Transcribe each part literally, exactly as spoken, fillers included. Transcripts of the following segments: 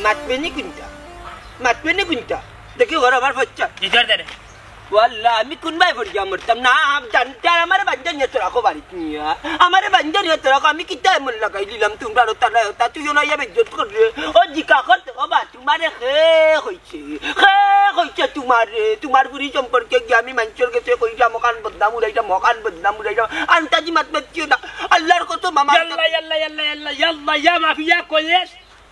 মাতবে নি কুনটা? মাতবে নি কুনটা? দেখি ঘর আমার ফচ্চা। ভিতর দে রে। ওয়াল্লা, আমি কুনবায় ফড়িয়া মরতাম না, আম জানতে আর আমারে বান্ধা নিয়া তো রাখো বাড়িত নিয়া। আমারে বান্ধা নিয়া তো রাখো, আমি কিতা এমন লাগাই দিলাম তুমরার ওতা নাই ওতা, তুইও না ইয়া বেইজ্জত কররে। ও জিকা কর তো, ও বা, তুমারে খে কইছে, খে কইছে তুমারে, তুমার ফুরি সম্পর্কে গিয়া আমি মানষর গেছে কইরাম, অখান বদনাম উড়াইরাম, অখান বদনাম উড়াইরাম, আন্তাজি মাত মাতিও না, আল্লার কসম আমার ইয়াল্লা, ইয়াল্লা, ইয়াল্লা, ইয়াল্লা, ইয়াল্লা, ইয়া মাফিয়া কইছ।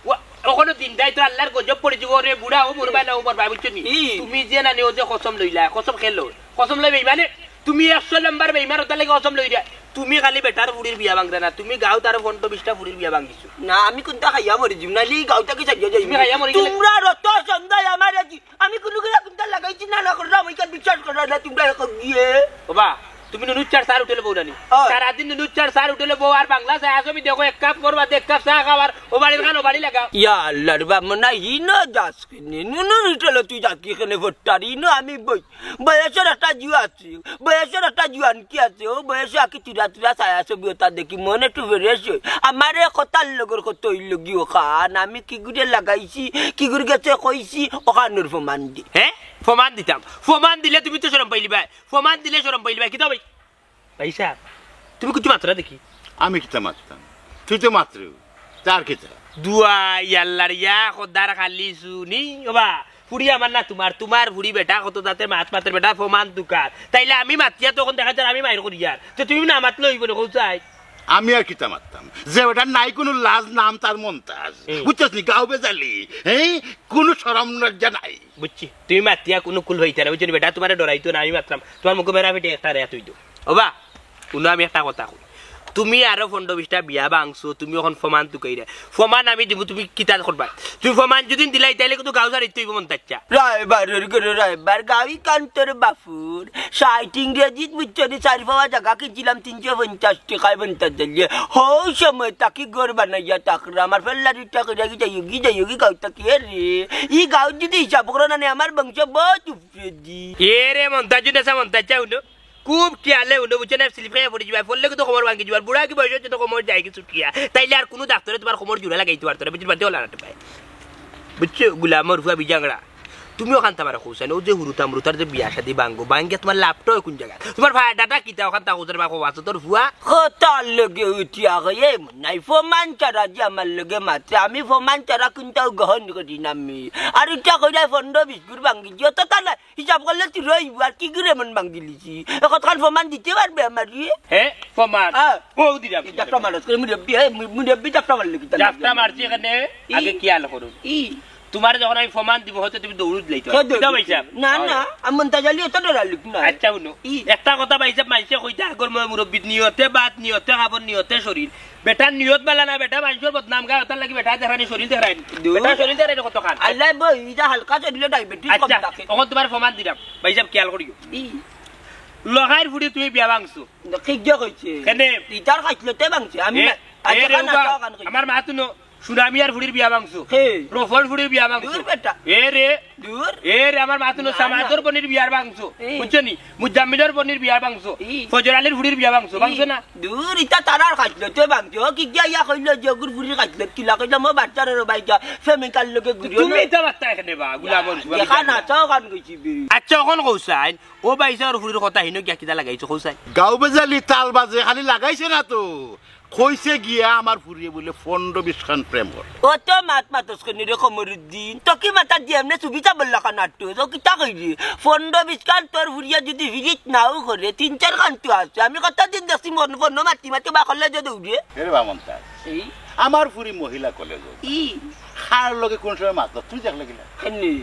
ও, অখনো দিন যাই তো আল্লার গজব পড়ি যিবো রে বুড়া, ও মরবায় না, ও মরবায়, বুঝছো নি? ই। তুমি যে নানি ও যে কসম লইলা, কসম খেলো, কসম লই বেইমানে, তুমি একশো নাম্বার বেইমান, ওতার লাগি কসম লইরা। তুমি খালি বেটার ফুড়ির বিয়া ভাংরায় না, তুমি গাঁওত আরো পনরো বিশটা ফুড়ির বিয়া ভাংছো। না, আমি কুনটা খাইয়া মরি যিমু, নাইলে ই গাঁও থাকি ছাড়িয়া যাইমু। তুমি খাইয়া মরি গেলে তুমি? তুমরা রত সন্ধ্যায় আমার আজি, আমি কুনু গিলা কুনটা লাগাইছি না, না করলাম, ওইখান বিশ্বাস করো না, তুমরা এখন গিয়ে। ওবা, তুমি নুনুর চার সার হোটেলো বও নানি? অয়। সারাদিন নুনুর চার সার হোটেলো বও আর বাংলা ছায়াছবি দেখো, এক কাপ করবা, এক কাপ চা খাও আর ও বাড়ির খান ও বাড়ি লাগাও। ইয়া আল্লার বাপ, মনে হয় হিনো যাস কেনে? নুনুর হোটেলো তুই যাস কি কেনে ফট্টার? হিনো আমি বই, বয়সর একটা জুয়া আছে, বয়সর একটা জুয়ান কি আছে? ও বয়সে আকি তুরা তুরা ছায়াছবি ওতা দেখি মন একটু fresh অয়। আমারে কথার লগর কত অইল গি অখান, আমি কিগুরে লাগাইছি, কিগুর গেছে কইছি, অখানর প্রমাণ দি। হে? প্রমাণ দিতাম? প্রমাণ দিলে তুমি তো শরম পাইলিবায়। প্রমাণ দিলে শরম পাইলিবায়। কিতা ভাই? ভাইসাব, তুমি কিচ্ছু মাতরায় দেখি। আমি কিতা মাততাম? তুই তো মাতরে। তার কিতা? দুয়াই আল্লার ইয়া খোদার খালি সুনি। ওবা, ফুড়ি আমার না তুমার, তুমার ফুড়ি বেটা কত জাতে মাত মাতের বেটা, প্রমাণ তুকার। তাইলে আমি মাতিয়া তখন দেখা যার আমি মাইর করিয়ার। তে তুমি না মাতলে অইবো নি, কও চাই? আমি আর কিতা মাততাম? যে বেটার নাই কুনু লাজ, নাম তার মন্তাজ। হুম। বুঝছস নি? গাঁও বেজালি, হ্যাঁ? কুনু শরম লজ্জা নাই। বুঝছি, তুমি মাতিয়া কুনু কুল পাইতায় না, বুঝছো নি বেটা? তুমারে ডরাইতো না, আমি মাতরাম। তুমার মুখো বেড়া ফিটে একটা রেত অইতো। ওবা, হুনো আমি একটা কথা কই। তুমি আরো পনরো বিশটা বিয়া ভাংছো, তুমি অখন প্রমাণ তুকাইরায়। প্রমাণ আমি দিমু, তুমি কিতা করবায়? তুমি প্রমাণ যুদি দিলায়, তাইলে কিন্তু গাঁও ছাড়িতে অইবো মন্তাজ চাচা। রায়বারর ঘরো রায়বার, গাঁও ইখান তোর বাফুর। ষাইট ইংরেজিত বুঝছো নি, চাইর পাওয়া জাগা কিনছিলাম তিনশো পঞ্চাশ টেকায় মন্তাজ চাচা। হউ সময় থাকি ঘর বানাইয়া থাকরাম, আমার ফেল্লারি টাকা রাখি যাইওগি, যাইওগি গাঁও থাকি। এ রে, ই গাঁও যুদি হিসাব করো না নে, আমার বংশ বহুত উপরেদি। এ রে মন্তাজ চাচা, মন্তাজ চাচা, হুনো। খুব খিয়ালে হুনো, বুঝছো না? স্লিপ খাইয়া পড়ি যিবায়, পড়লে কিন্তু কোমর ভাঙ্গি যিবার। বুড়া কি বয়স অইছে তো কোমর যায়গি ছুটিয়া। তাইলে আর কুনু ডাক্তরে তুমার কোমর জোড়া লাগাইতো পারতো না, বুঝছো? বাদ দেও, লাগাতে পারে। বুঝছো? গুলামর ফুয়া বিজাংড়া। তুমিও অখানতা আমারে কও চাইন, অউ যে হুরুতাম হুরুতার যে বিয়া শাদি ভাঙ্গো, ভাঙ্গিয়া তুমার লাভটা অয় কুন জাগাত? তুমার ফায়দাটা কিতা অখানতা কও চাইন বা কও আছো তোর ফুয়া? কথার লগে উঠিয়া কই, এ মনাই, প্রমাণ ছাড়া যে আমার লগে মাতে, আমি প্রমাণ ছাড়া কুন্তাও গ্রহণ করি না আমি। আর ইতা কইরায় পনরো বিশ গুর ভাঙ্গি দিও, তো তা না, হিসাব করলে তুই রইব, আর কি করে এমন ভাঙ্গিলিছি? এ কতখান প্রমাণ দিতে পারবে আমারে? হে, প্রমাণ? হ্যাঁ। ও দিলাম। এই জাপটা মারছ করে মুরব্বি, হে, মু-, মুরব্বি জাপটা মারলে কি তার জাপটা লাগে? মারছি এখানে, ই। আগে খেয়াল করুন। ই। তুমারে যখন আমি প্রমাণ দিমু, হয়তো তুমি দৌড় দিলাইতো। কে দৌড় কিতা দিছে? ভাইসাব? না, হয়। না, আমি মন্তাজ আলী অত ডরার লোক না। আচ্ছা, হুনো। ই। একটা কথা ভাইসাব, মানষে কইতা আগর ময় মুরব্বির নিয়তে ভাত, নিয়তে কাপড়, নিয়তে শরীর। বেটার নিয়ত বালা না, বেটা মানষর বদনাম গায়, অতার লাগি বেটা দেখরানি শরীর দেখরানি। দূর। বেটা শরীর দেখরানি কতখান। আল্লাহ বই, ইটা হালকা শরীরে ডায়াবেটিস কম আচ্ছা, থাকে। অখন তুমার প্রমাণ দিলাম। ভাইসাব, খেয়াল করিও। ই। লগাইর ফুড়ি তুমি বিয়া ভাংছো। ঠিক যে কইছে। কেনে? ইটার খাইছলতে ভাংছে। আমি এ, না, আজ এ রে কানা উবা, চাও কান কইছে। আমার মাত হুনো, সুনামিয়ার ফুড়ির বিয়া ভাংছো। হে। রফল ফুড়ির বিয়া ভাংছো। দূর বেটা। এ রে। দূর। এ রে, আমার মাত হুনো, না, না। সামাদর বনির বিয়ার ভাংছো। এ। বুঝছো নি? মুজাম্মিলর বনির বিয়ার ভাংছো। ই। ফজর আলীর ফুড়ির বিয়া ভাংছো, ই। ভাংছো না? দূর, ইতা তারার খাইছলতে ভাংছে। ও কি গিয়া ইয়া কইলো যে অগুর ফুড়ির খাইছলত কিলা কইলো, মো বাচ্চার রে ভাই যা, প্রেমিকার লগে ঘুরিও তুমি না। ইতা বার্তা এখানে বা, গুলামর ফুয়া দেখা বিয়া না, ভাংছো। চাও কান কইছি বে। আচ্ছা, অখন কও চাইন, ও ভাইসাবর ফুড়ির কথা হিনো গিয়া কিতা লাগাইছো, কও চাইন? গাঁও বেজালি তাল বাজে, খালি লাগাইছে না তো। কইছে গিয়া আমার ফুড়িয়ে বুলে পনরো বিশ খান প্রেম করে। অত মাত মাতস কেনে রে কমরুদ্দিন? তো কি মাথা দিয়া এমনে সুবিধা বললা খান আট্টু? তো কিতা কইলি? পনরো বিশ খান তোর ফুড়িয়ে যুদি ফিরিত নাও করে, তিন চার খান তো আছে। আমি কতদিন দেখছি মন ফোন মাতি মাতি বা কলেজো দৌড়ে। এরে বা মন্তাজ। এই? আমার ফুড়ি মহিলা কলেজো। ই। কার লগে কোন সময় মাতলো? তুই দেখলে কিলা? কেনে?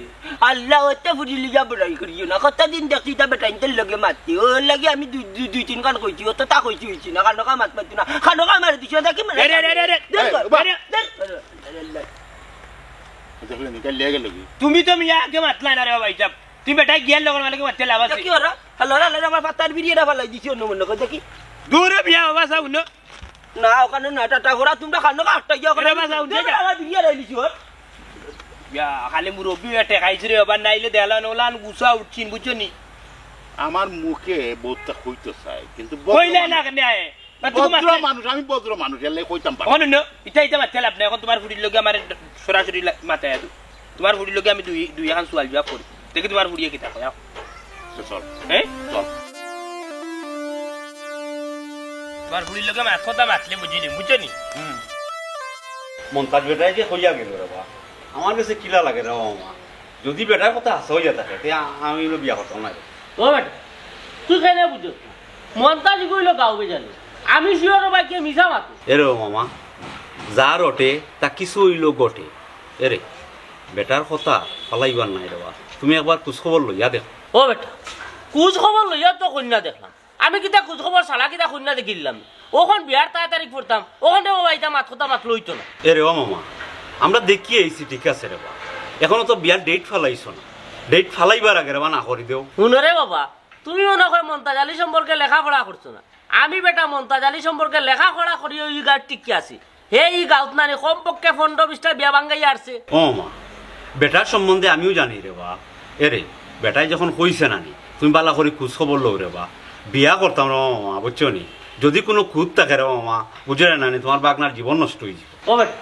আল্লাহ, অত ফুড়ি লিয়া বড়াই করিও না। কতদিন দেখছি ইতা বেটাইন্তর লগে মাততে। অর লাগি আমি দুই, দুই, দুই তিন খান কইছি, অততা কইছি অইছে না। খানোকা মাত মাততো না। খানোকা মারি দিছি, দেখি মারি। এ রে, রে, রে, রে। দূর এ, কর, উবা। দূর কর। দেখলে নি, কাল লিয়া গেল কি? তুমি তো মিয়া আগে মাতলা না রে ভাইসাব। তুমি বেটায় গিয়ার লগর মালিকে মাততে লাভ আছে। দেখি ওরা, হাল্লা, হাল্লা, আমার পাতার বিড়ি এটা ফালাই দিছি অন্য মনে করে, দেখি। দূরে মিয়া বাবা সাব, হুনো। না, অখানো না, টাটা ঘোড়া, তুমরা খানোকা আটটা গিয়া ওখানে। এরে বাবা, উঠে যা। আমার বিরিয়ার আইলিছি ওর। ইয়া, খালি মুরব্বি বেটে খাইছে রে, আবার নাইলে দেলান ওলান গুছা উঠছিন, বুঝছো নি? আমার মুখে বউততা কইতো চায়, কিন্তু বউ কইলে না কেনে আয়? ভদ্র মানুষ, আমি ভদ্র মানুষ, এর লাগি কইতাম পারি। অখন হুনো, ইতা ইতা মাতিয়া লাভ নাই। অখন তুমার ফুড়ির লগে আমার সরাসরি লা-, মাতাইয়া দেও। তুমার ফুড়ির লগে আমি দুই, দুই এখান সুয়াল জুয়াব করি। দেখি তুমার ফুড়িয়ে কিতা কয়, আও। তো চল। হ্যাঁ? চল। তুমার ফুড়ির লগে মাত কথা মাতলে বুঝি নি, বুঝছো নি? হুম। মন্তাজ বেটায় যে কইয়া গেল রে বা, আমার গেছে কিলা লাগে রে বা মামা। যদি বেটার কথা হাছা অইয়া থাকে, তে আ-, আমি অইলো বিয়া করতাম না রে। ও বেটা, তুই কেনে বুঝছস না? মন্তাজ ইগু অইলো গাঁও বেজালি, আমি শিওর ও ভাই কে মিছা মাতো। এরে ও মামা, যা রটে তা কিছু অইলো ঘটে। এরে, বেটার কথা ফালাইবার নাই রে বা, তুমি একবার খোঁজ খবর লইয়া দেখো। ও বেটা, খোঁজ খবর লইয়া তো কইন্যা দেখলাম, আমি কিতা খোঁজ খবর ছাড়া কিতা কইন্যা দেখিলাম? অখন বিয়ার তাড়াতাড়ি করতাম, অখন রে বাবা, ইতা মাত কথা মাত লইতো না। এরে ও মামা, আমরা দেখি আইছি, ঠিক আছে রে বা, এখনো তো বিয়ার ডেট ফালাইছো না, ডেট ফালাইবার আগে রে বা না করি দেও। হুনো রে বাবা, তুমি মনে হয় মন্তাজ আলী সম্পর্কে লেখাপড়া করছো না। আমি বেটা মন্তাজ আলী সম্পর্কে লেখাপড়া করি ওই গাঁওত টিকি আছি। হে ই গাঁওত নানি কমপক্ষে পনেরো বিশটা বিয়া ভাঙ্গাইয়া আরছে। ও মা, বেটার সম্বন্ধে আমিও জানি রে বা। এরে, বেটায় যখন কইছে নানি, তুমি বালা করি খোঁজ খবর লও রে বা। বিয়া করতাম রে মামা, বুঝছো নি? যদি কুনু খুঁত থাকে রে মামা, বুঝলে নানি, তুমার বাগনার জীবন নষ্ট অইযিবো। ও বেটা,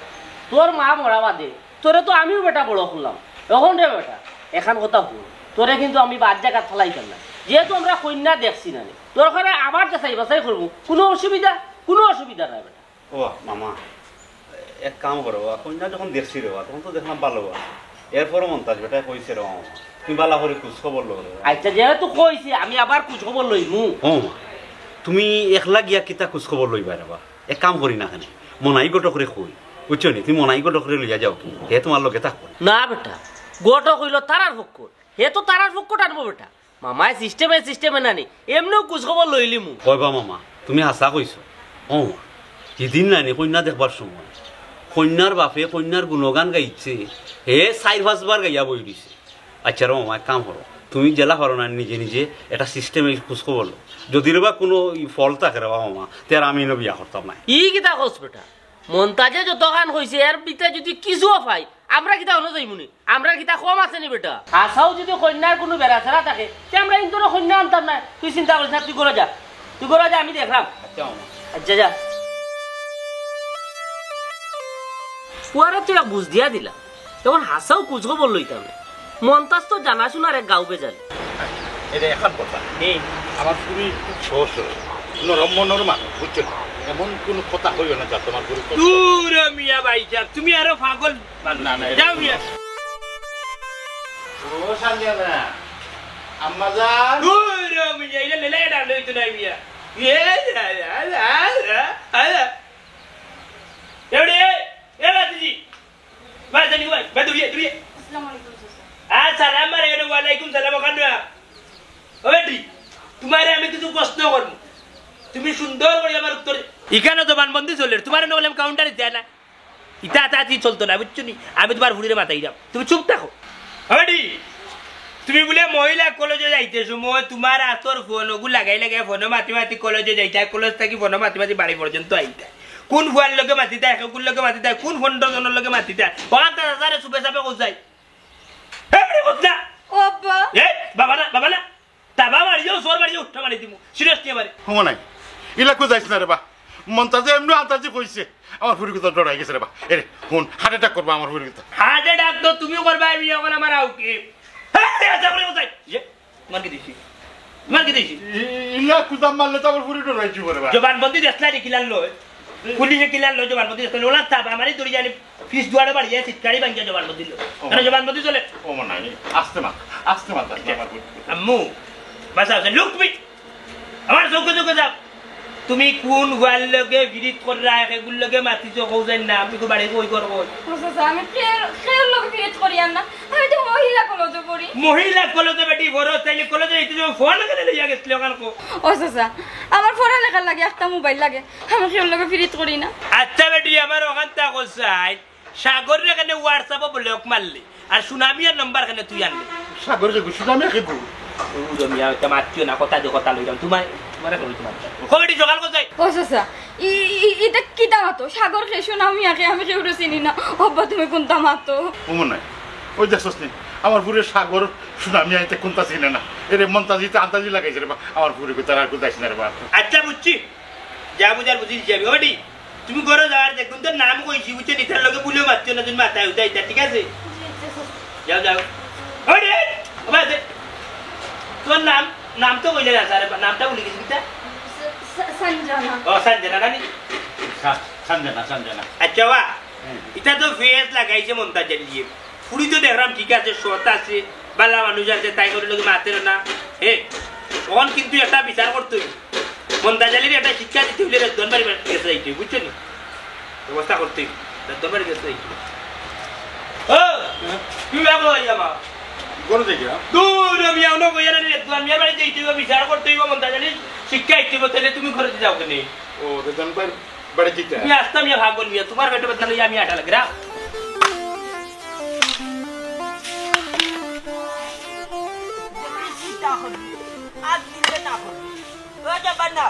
তোর মা মরা বাদে তোরে তো আমিও বেটা বড় করলাম। অখন রে বেটা, এখান কথা হুন, তোরে কিন্তু আমি বাদ জাগাত ফালাইতাম না। যেহেতু আমরা কইন্যা দেখছি নানি, দরকারে আবার যাচাই বাছাই করমু, কুনু অসুবিধা, কুনু অসুবিধা নাই বেটা। ও মামা, এক কাম করো, কইন্যা যখন দেখছি রে বা, তখন তো দেখলাম ভালো বা। এরপরও মন্তাজ বেটায় কইছে রে মামা, তুমি বালা করি খোঁজ খবর লও রে বা। আচ্ছা, যেহেতু কইছে, আমি আবার খোঁজ খবর লইমু। ও মা, তুমি একলা গিয়া কিতা খোঁজ খবর লইবা রে বা? এক কাম করি না কেনে, মনাই ঘটকরে কই, বুঝছো নি? তুমি মনাই ঘটকরে লইয়া যাও কি, হে তুমার লগে থাকবো। না বেটা, ঘটক অইলো তারার পক্ষ, হে তো তারার পক্ষ টানবো বেটা। মামায় সিস্টেমে সিস্টেমে নানি, এমনেও খোঁজ খবর লইলিমু। কইবা মামা, তুমি হাছা কইছো। ও মা, হিদিন নানি কইন্যা দেখবার সময় কইন্যার বাপে কইন্যার গুণগান গাইছে, হে চাইর পাঁচবার গাইয়া বই দিছে। আচ্ছা রে মামা, এক কাম করো, তুমি যেলা পারো না নিজে নিজে একটা সিস্টেমে খোঁজ খবর লও। যদি রে বা কুনু ই ফল থাকে রে বা মামা, তে আর আমি ইনো বিয়া করতাম না। ই কিতা কস বেটা? মন্তাজে যতখান কইছে, এর ভিতরে যদি কিছুও পাই, আমরা কিতা অনো যাইমু নি? আমরার কিতা কম আছে নি বেটা? হাছাউ যদি কইন্যার কুনু বেড়াছেড়া থাকে, তে আমরা ইন্তরে কইন্যা আনতাম না। তুই চিন্তা করিস না, তুই ঘরো যা, তুই ঘরো যা, আমি দেখরাম। আচ্ছা মামা। আচ্ছা, যা। পুয়ারে তুই এক বুঝ দিয়া দিলা, তখন হাছাউ খোঁজ খবর লইতাম না। মন্তাজ তো জানাশুনার এক গাঁও বেজালি। এটা এখন কথা। হুম। আমার ফুরি খুব সহজ সরল, নরম মনর মানুষ, বুঝছো নি? এমন কুনু কথা কইও না যা তুমার ফুরি কষ্ট। দূর মিয়া ভাইসাব, তুমি আরো পাগল মানুষ। না, না, এটা যাও মিয়া। ও সালিয়ানা, আম্মা জান। দূর মিয়া, এটা লেলা এটা লইতো না মিয়া। এ, যা, যা, যা, যা, যা। এ, এ, এ, বাতিজি। ভাই, জানি ভাই, ভাই, দূরিয়ে, দূরিয়ে। আসসালামু আলাইকুম, চাচা। আর সালাম মারে, এরে ওয়ালাইকুম সালাম, ওখান না। ও বেটি, তুমারে আমি কিছু প্রশ্ন করমু। তুমি সুন্দর করি আমার উত্তর। ইখানো জবানবন্দি চলের, তুমারে না বললাম কাউন্টারে যায় না। ইতা আতাআতি চলতো না, বুঝছো নি? আমি তুমার ফুরিরে মাতাইরাম। তুমি চুপ থাকো। ও বেটি, তুমি বুলে মহিলা কলেজো যাইতে সময় তুমার আতর ফোন ওগু লাগাই লাগাই ফোনো মাতি মাতি কলেজো যাইতায়, কলেজ থাকি ফোনো মাতি মাতি বাড়ি পর্যন্ত আইতায়। কুন ফুয়ার লগে মাতিতায়, কুন লগে মাতিতায়, কুন পনরো জনর লগে মাতিতায়। ওখান তো হাজারে সুপে সাপে কোথায়? এ, বেটি, বুঝ না। ও আব্বা। এ, বাবা না, বাবা না। তা বাবা মারিও, জোর মারিও, উঠা মারি দিমু। Seriously আমারে। হুমো নাই। ইলা কো যাইস না রে বা। মন্তাজে এমনে আন্তাজি কইছে। আমার ফুরি কথা ডরাই গেছে রে বা। এরে, হুন, heart attack করবা আমার ফুরি কথা। Heart attack তো তুমিও করবা, আমি এখন আমার আউকে। হ্যাঁ, আচ্ছা, করে কোথায়? ইয়ে, তোমার কি দিছি? তোমার কি দিছি? ই-, ইলা কুদাম মারলে তো আমার ফুরি ডরাই যাইবো রে বা। জবানবন্দি দেস না রে, কিলার লয়। পুলিশে কিলার লয় জবানবন্দি দেস না। ওলা তাপ আমারই দড়ি জানি ফিস দুয়ারে বাড়িয়ে চিৎকারি ভাঙ্গিয়া জবানবন্দি লয়। ও। কেন জবানবন্দি চলে? ও মনে হয়, আস্তে মাত, আস্তে মাত, আস্তে আমার ফুরি। আম্মু, বাসা আছে, look me। আমার চোখে চোখে যাও। তুমি কোন ফুয়ার লগে ফিরিত কররা, এগুর লগে মাতিছো, কও যাই না, আমি তো বাড়ি কই করবো। ও চাচা, আমি কে, কেউর লগে ফিরিত করি আর না। আমি তো মহিলা কলেজো পড়ি। মহিলা কলেজো বেটি পড়ো, তাইলে কলেজো এই তুমি ফোন কেনে লইয়া গেছিলে ওখান কো? ও চাচা, আমার পড়ালেখার লাগি একটা মোবাইল লাগে, আমি কেউর লগে ফিরিত করি না। আচ্ছা বেটি, আমার ওখান তা কোথায়? সাগররে কেনে WhatsApp-ও block মারলে, আর সুনামিয়ার নাম্বার কেনে তুই আনলে? সাগর কে গো, সুনামিয়া কে গো? ও রমিয়া, এটা মাতিও না, কথা দে, কথা লইলাম। তোমার, তোমার এখন তোমার। কমিটি সকাল কোথায়? ও চাচা, ই, ই, ইটা কিতা মাতো? সাগর কে, সুনামিয়া কে, আমি কেউরে চিনি না। আব্বা, তুমি কোনটা মাতো? ও মনে হয়, ওই দেখছস নি, আমার ফুরিয়ে সাগর, সুনামিয়া ইতে কোনটা চিনে না। এরে মন্তাজি ইতে আন্তাজি লাগাইছে রে বা, আমার ফুরি কোথায় আর কোথায় চিনে রে বা। আচ্ছা, বুঝছি। যা বুঝার বুঝিলিছি আমি। ও বেটি, তুমি ঘরো যাও, আর দেখুন তো নাম কইছি, বুঝছো নি? তার লগে ভুলেও মাতিও না, তুমি মাথায় উঠাই দিতা, ঠিক আছে? যাও, যাও। ও বেটি, ও বাদে। তোমার নাম, নাম তো কইলে না, স্যার, নামটা ভুলি গেছি, কিতা? স-, স-, সঞ্জনা। ও, সঞ্জনা, না নি? সা-, সঞ্জনা, সঞ্জনা। আচ্ছা, বা। হুম। ইটা তো ফেস লাগাইছে মন্তাজ আলীয়ে। ফুড়ি তো দেখলাম ঠিক আছে, সৎ আছে, বালা মানুষ আছে, তাই করে লোকে মাতের না। হে, অখন কিন্তু একটা বিচার করতে অইবো। মন্তাজ আলীর একটা শিক্ষা দিতে অইলে রেদওয়ান বাড়ি গেছে যাইতে অইবো, বুঝছো নি? ব্যবস্থা করতে অইবো, রেদওয়ান বাড়ি গেছে যাইতে অইবো। ও, তুমি ভাগো হয়ে যাবা। ঘরে যাই গিয়া। দূর, আমি অনো কইয়া না, রেদওয়ান মিয়ার বাড়ি যাইতে অইবো, বিচার করতে অইবো, মন্তাজ আলীর শিক্ষা দিতে অইবো, তাইলে তুমি ঘরে যাও কেনে? ও, রেদওয়ান ভাই বাড়ি দিতে? তুমি আস্তা মিয়া ভাগ বলবি, তোমার পেটে বেদনা লইয়া আমি আটা লাগে, রাখ। চিন্তা করবি, আর চিন্তা না করবি। ও যাবা না,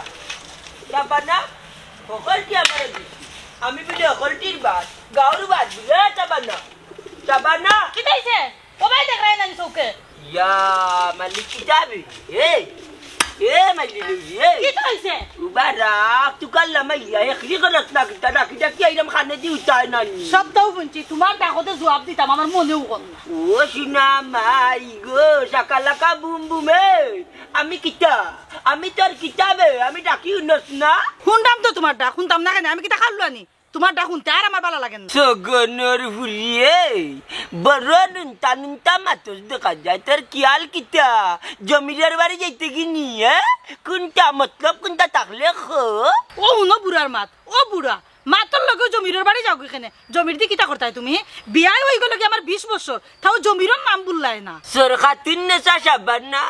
যাবা না, হকলটি আমার দিছি। আমি বলি হকলটির বাদ, গাউর বাদ বলে, ও যাবা না, যাবা না। কিতা অইছে? ও ভাই, দেখ রায় নানি চৌকে। ইয়া, মালিক কিতাবে। এ, এ, মালিক লুজি, এ। কিতা অইছে? উবা রাখ, তুকাল্লা মাইয়া, একলি গলত না কিতা, না কিতা কি আইরাম খানে দি উঠায় নানি। সব তাও হুনছি, তোমার ডাকতে জুয়াব দিতাম, আমার মনেও কর না। ও সোনা মাই গো, শাকালাকা বুম বুম, এ। আমি কিতা? আমি তোর কিতাবে, আমি ডাকি হুনস না? হুনতাম তো তোমার ডাক, হুনতাম না কেনে? আমি কিতা খাল্লু আনি? তোমার ডাক হুনতে আর আমার বালা লাগে না। সগনর ফুরিয়ে, বড় নুনতা নুনতা মাতস দেখা যায়, তোর খিয়াল কিতা? জমিরর বাড়ি যাইতে গিনি, হ্যাঁ? কুনটা মতলব, কুনটা থাকলে খ? ও হুনো বুড়ার মাত, ও বুড়া, মাতর লগেও জমিরর বাড়ি যাওগি কেনে? জমির দি কিতা করতায় তুমি? বিয়াই অইগেলোগি আমার বিশ বছর, তাও জমিরর নাম ভুললায় না। সরকাতুন নেশা সাবানা,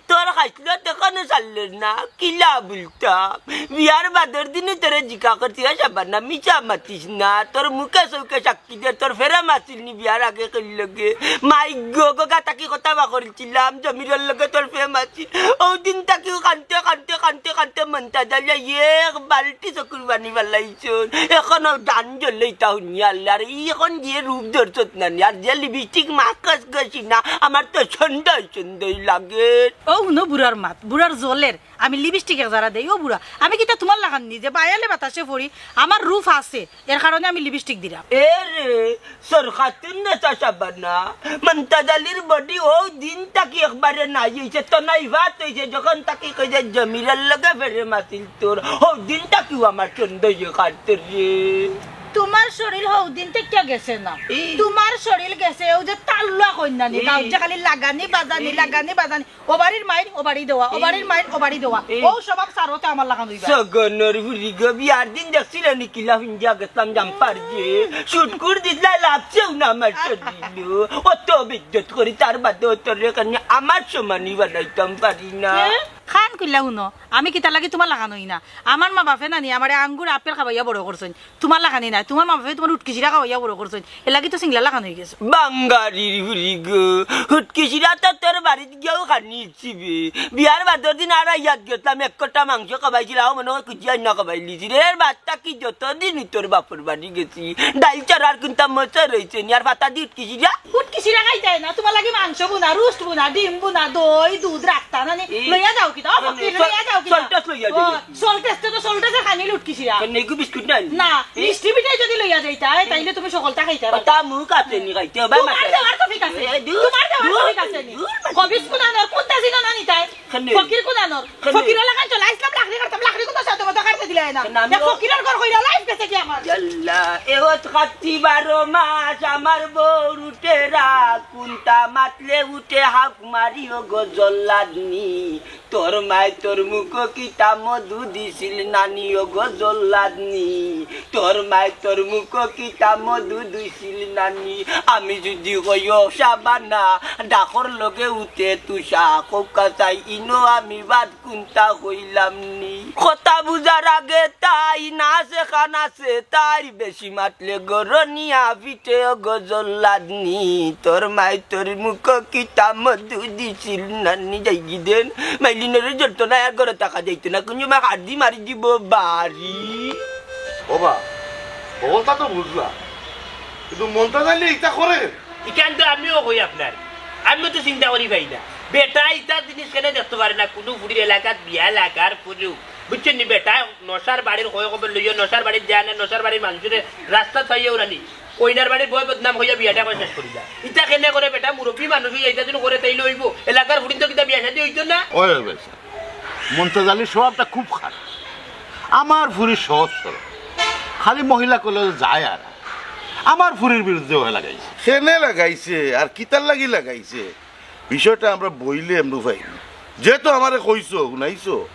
তোর খাইছলত এখনো ছাড়লে না, কিলা ভুলতাম? বিয়ার বাদর দিনে তোরে জিকা করছি, ও সাবানা, মিছা মাতিস না, তোর মুখে চৌকে সাক্ষী দে, তোর ফেরে মাছিল নি বিয়ার আগে কির লগে? মাই গো, গগা তাকি কথা বাকরিলছিলাম, জমিরর লগে তোর ফেরে মাছিল। ও দিন তাকিও কানতে, কানতে, কানতে, কানতে মন্তাজ আলীয়ে এক বালতি চকুর পানি ফালাইছইন। এখন ও দান জ্বলে ইতা হুনিয়া আল্লাহ রে, ই এখন যে রূপ ধরছত না নি, আর যে লিপস্টিক মাখস গো সোনা, আমার তো সন্দেহ সন্দেহ লাগে। ও হুনো বুড়ার মাত, বুড়ার জলের, আমি লিপস্টিক এক জারা দেই, ও বুড়া, আমি কিতা তোমার লাখান নি যে বায়ালে বাতাসে পড়ি, আমার রূপ আছে, এর কারণে আমি লিপস্টিক দিলাম। এ রে, সরকাতুন নেশা সাবানা, মন্তাজ আলীর বডি ও দিন তাকি একবারে নাই অইছে, তো নাই ভাত অইছে, যখন তাকি কই যে জমিরর লগে ফেরে মাছিল তোর, ও দিন তাকিও আমার সন্দেহ খাটতে রে। তোমার শরীর হউ দিন থেকে গেছে না, এই। তোমার শরীর গেছে, ও যে তাল্লুয়া কইন না নি, এই। গাউত যে খালি লাগানি বাজানি, এই। লাগানি বাজানি, ও বাড়ির মাইর, ও বাড়ি দেওয়া, ও এই। বাড়ির মাইর, ও বাড়ি দেওয়া, এই। ও স্বভাব সারতে আমার লাখান অইবা। সগনর ফুরি গো, বিয়ার দিন দেখছিলে নি কিলা হুঞ্জা গেছলাম জাম্পার যে, শুটকুর দিছলা লাগছেও না আমার শরীর। অত বেইজ্জত করি তার বাদে অত রে কানি আমার সমানি বানাইতাম পারি না। এ? খান কইলা হুনো, আমি কিতা লাগি তোমার লাখান অই না? আমার মা বাপে নানি আমারে আঙ্গুর আপেল খাবাইয়া বড় করছইন, তোমার লাখানি নায়। তোমার মা বাপে তোমার উটকি শিরা খাবাইয়া বড় করছইন, এর লাগি তো সিংলা লাখান অই গেছো। বাঙ্গারির ফুরি গো, উটকি শিরা তো তোর বাড়িত গিয়াও খানি ইচ্ছিবে। বিয়ার বাদর দিন আর ইয়াদ গেছলাম, এক কটা মাংস খাবাইছিল, আও মনে হয় কুচিয়া না খাবাইলিছি রে। এর বাদ তাকি যতদিন তোর বাপর বাড়ি গেছি, ডাইল চারার কুন্তা মচা রইছে নি, আর পাতা দি উটকি শিরা। উটকি শিরা খাইতায় না, তোমার লাগি মাংস বুনা, রুস্ট বুনা, ডিম বুনা, দই, দুধ রাখতা না নি, এই, লইয়া যাও কিতা? ও, মানে, ফকির, সল-, লইয়া যাও কিতা? সল্টাস লইয়া ও, যাও। সল্টাসে তো সল্টাসে খানি উটকি শিরা। মানে, এগু বিস্কুট নাই? না, এই? মিষ্টি পিঠাই যদি লইয়া যাইতায়, তাইলে তুমি সকলটা খাইতায় পারতায়। তা মুখ আছে নি খাইতে হবে, তোমার মাথা। দেওয়ার তো ঠিক আছে। এ, দূর, তোমার দেওয়ার তো দূর, ঠিক আছে নি। দূর, মাথা। কবিস কুনানোর, কুন্তা জিনো না নিতায়? কেনে? ফকির কুনানোর। কেনে? ফকির লাখান চলা, ইসলাম লাকড়ি কাটতাম, লাকড়ি কুন্তা সাথে মতো কাটতে দিলায় না। কেনে? আমি এ ও- ফকিরর ঘর কইরা লাইফ গেছে কি আমার? ইয়াল্লা, এ হত খাতি বারো মাস আমার বউর উঠে রাগ, কুন্তা মাতলে উঠে হাক মারিও গো জল্লাদনি। তোর মায় তোর মুখো কিতা মধু দিছিল নানি ও গো জল্লাদনি। তোর মায় তোর মুখো কিতা মধু দিছিল নানি। আমি যদি কই ও সাবানা, ডাকর লগে উঠে তুষা, কউক্কা চাই ইনো আমি বাদ কুন্তা কইলাম নি। কথা বুঝার আগে তাই না সেখান আছে, তাই বেশি মাতলে গরনিয়া পিঠে ও গজল লাদনি। তোর মাই তোর মুখ কিতা মধু দিছিল নানি যাইগি দেন। মাইলিনরে জড়তো না আর ঘরে থাকা যাইতো না, কুনু মা হাড্ডি মারি দিব বাড়ি। ওবা, বলতা তো বুঝলা, কিন্তু মন্তাজ আলী ইতা করে কেনে? ইখান তো আমিও কই আপনার, আমিও তো চিন্তা করি পাই না। বেটা ইতা জিনিস কেনে দেখতো পারে না, কুনু ফুড়ির এলাকাত বিয়া লাগার পরেও বুঝছইন নি বেটা? নশার বাড়ির কয় খবর লইয়া নশার বাড়িত যায় না, নশার বাড়ির মানুষরে রাস্তাত পাইয়া উড়ানি। কইনার বাড়ির বয় বদনাম কইয়া বিয়াটা কয় শেষ করি যায়। ইতা কেনে করে বেটা? মুরব্বী মানুষ অইয়া ইতা যদি করে তাইলে অইবো? এলাকার ফুড়িন তো কিতা বিয়া শাদি অইতো না? ওই, ওই, ওই, স্যার। মন্তাজ আলীর স্বভাবটা খুব খারাপ। আমার ফুড়ি সহজ সরল, খালি মহিলা কলেজে যায় আর আমার ফুড়ির বিরুদ্ধে ওহে লাগাইছে। কেনে লাগাইছে আর কিতার লাগি লাগাইছে, বিষয়টা আমরা বইলে এমনু পাইনি। যেহেতু আমারে কইছো, হুনাইছো,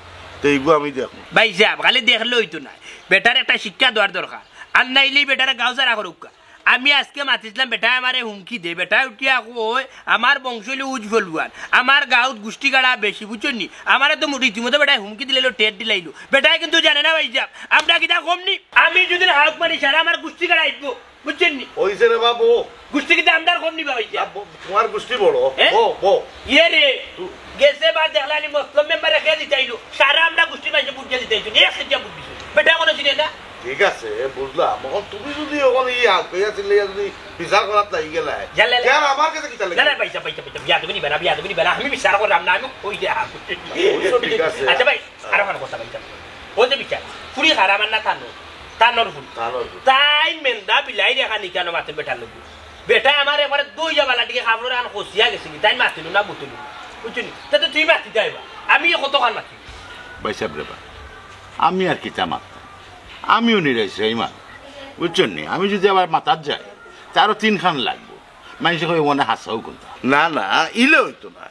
তো এইগু আমি দেখমু। ভাইসাব, খালি দেখলে অইতো না, বেটার একটা শিক্ষা দেওয়ার দরকার। আর নাইলে বেটারে গাঁও ছাড়া করুক্কা। আমি আজকে মাতিছিলাম, বেটায় আমারে হুমকি দে, বেটায় উঠিয়া কয়, "আমার বংশ অইলো উজ ফলুয়ান, আমার গাঁওত গুষ্টি গাড়া বেশি, বুঝছইন নি?" আমারে তো রীতিমতো বেটায় হুমকি দিলাইলো, টেট দিলাইলো। বেটায় কিন্তু জানে না ভাইসাব, আমরা কিতা কম নি? আমি যদি হাউক মারি, সারা আমার গুষ্টি গাড়া আইবো, বুঝছইন নি? অইছে রে বাবু। গুষ্টি কিতা আমরার কম নি বা ভাইসাব? না, ব-, তোমার গুষ্টি বড়। হ্যাঁ? বো, বো। ইয়ে রে, তু- গেছে বার দেখলানি মতলব মেম্বারে কে জিতাইলো, সারা আমরা গুষ্টির মাঝে ভোট দিয়া জিতাইছো, এক সিটিয়া ভোট দিছো। বেটা কোনো চিনে না। ঠিক আছে, বুঝলাম। অখন তুমি যদি অখন ই আগ কইয়া চিল্লাইয়া যদি বিচার করাত লাগি গেলায়, জানলে না। কেন আমার কাছে কিতা লাগে? না, না, ভাইসাব, ভাইসাব, ভাইসাব, বিয়া তুমি নিবা না, বিয়া তুমি নিবা না, আমি বিচার করলাম না, আমি কই দে আগ। অবশ্য ঠিক আছে। আচ্ছা ভাই, আরো খান কথা ভাইসাব। ওই যে বিচার, ফুড়ি খারাপ আর না থানো, থানোর ফুড়ি। থানোর ফুড়ি। তাই মেন্দা বিলাই রেখা নিকানো মাতে বেটার লগে। বেটা আমার একবারে দুই যাবা লাটিকে খাবড়র আন খসিয়া গেছে কি, তাই মাতিল না বুতিল না। বুঝছো নি? তাতে তুই মাতি যাইবা। আমি কতখান মাতি? ভাইসাব রে বা, আমি আর কিতা মাততাম? আমিও নিরাইছরাই মানুষ, বুঝছইন নি? আমি যদি আবার মাতাত যাই, তে আরো তিনখান লাগবো। মাইনষে কইবো মনে হাছাউ কুনতা। না, না, ইলে অইতো নায়।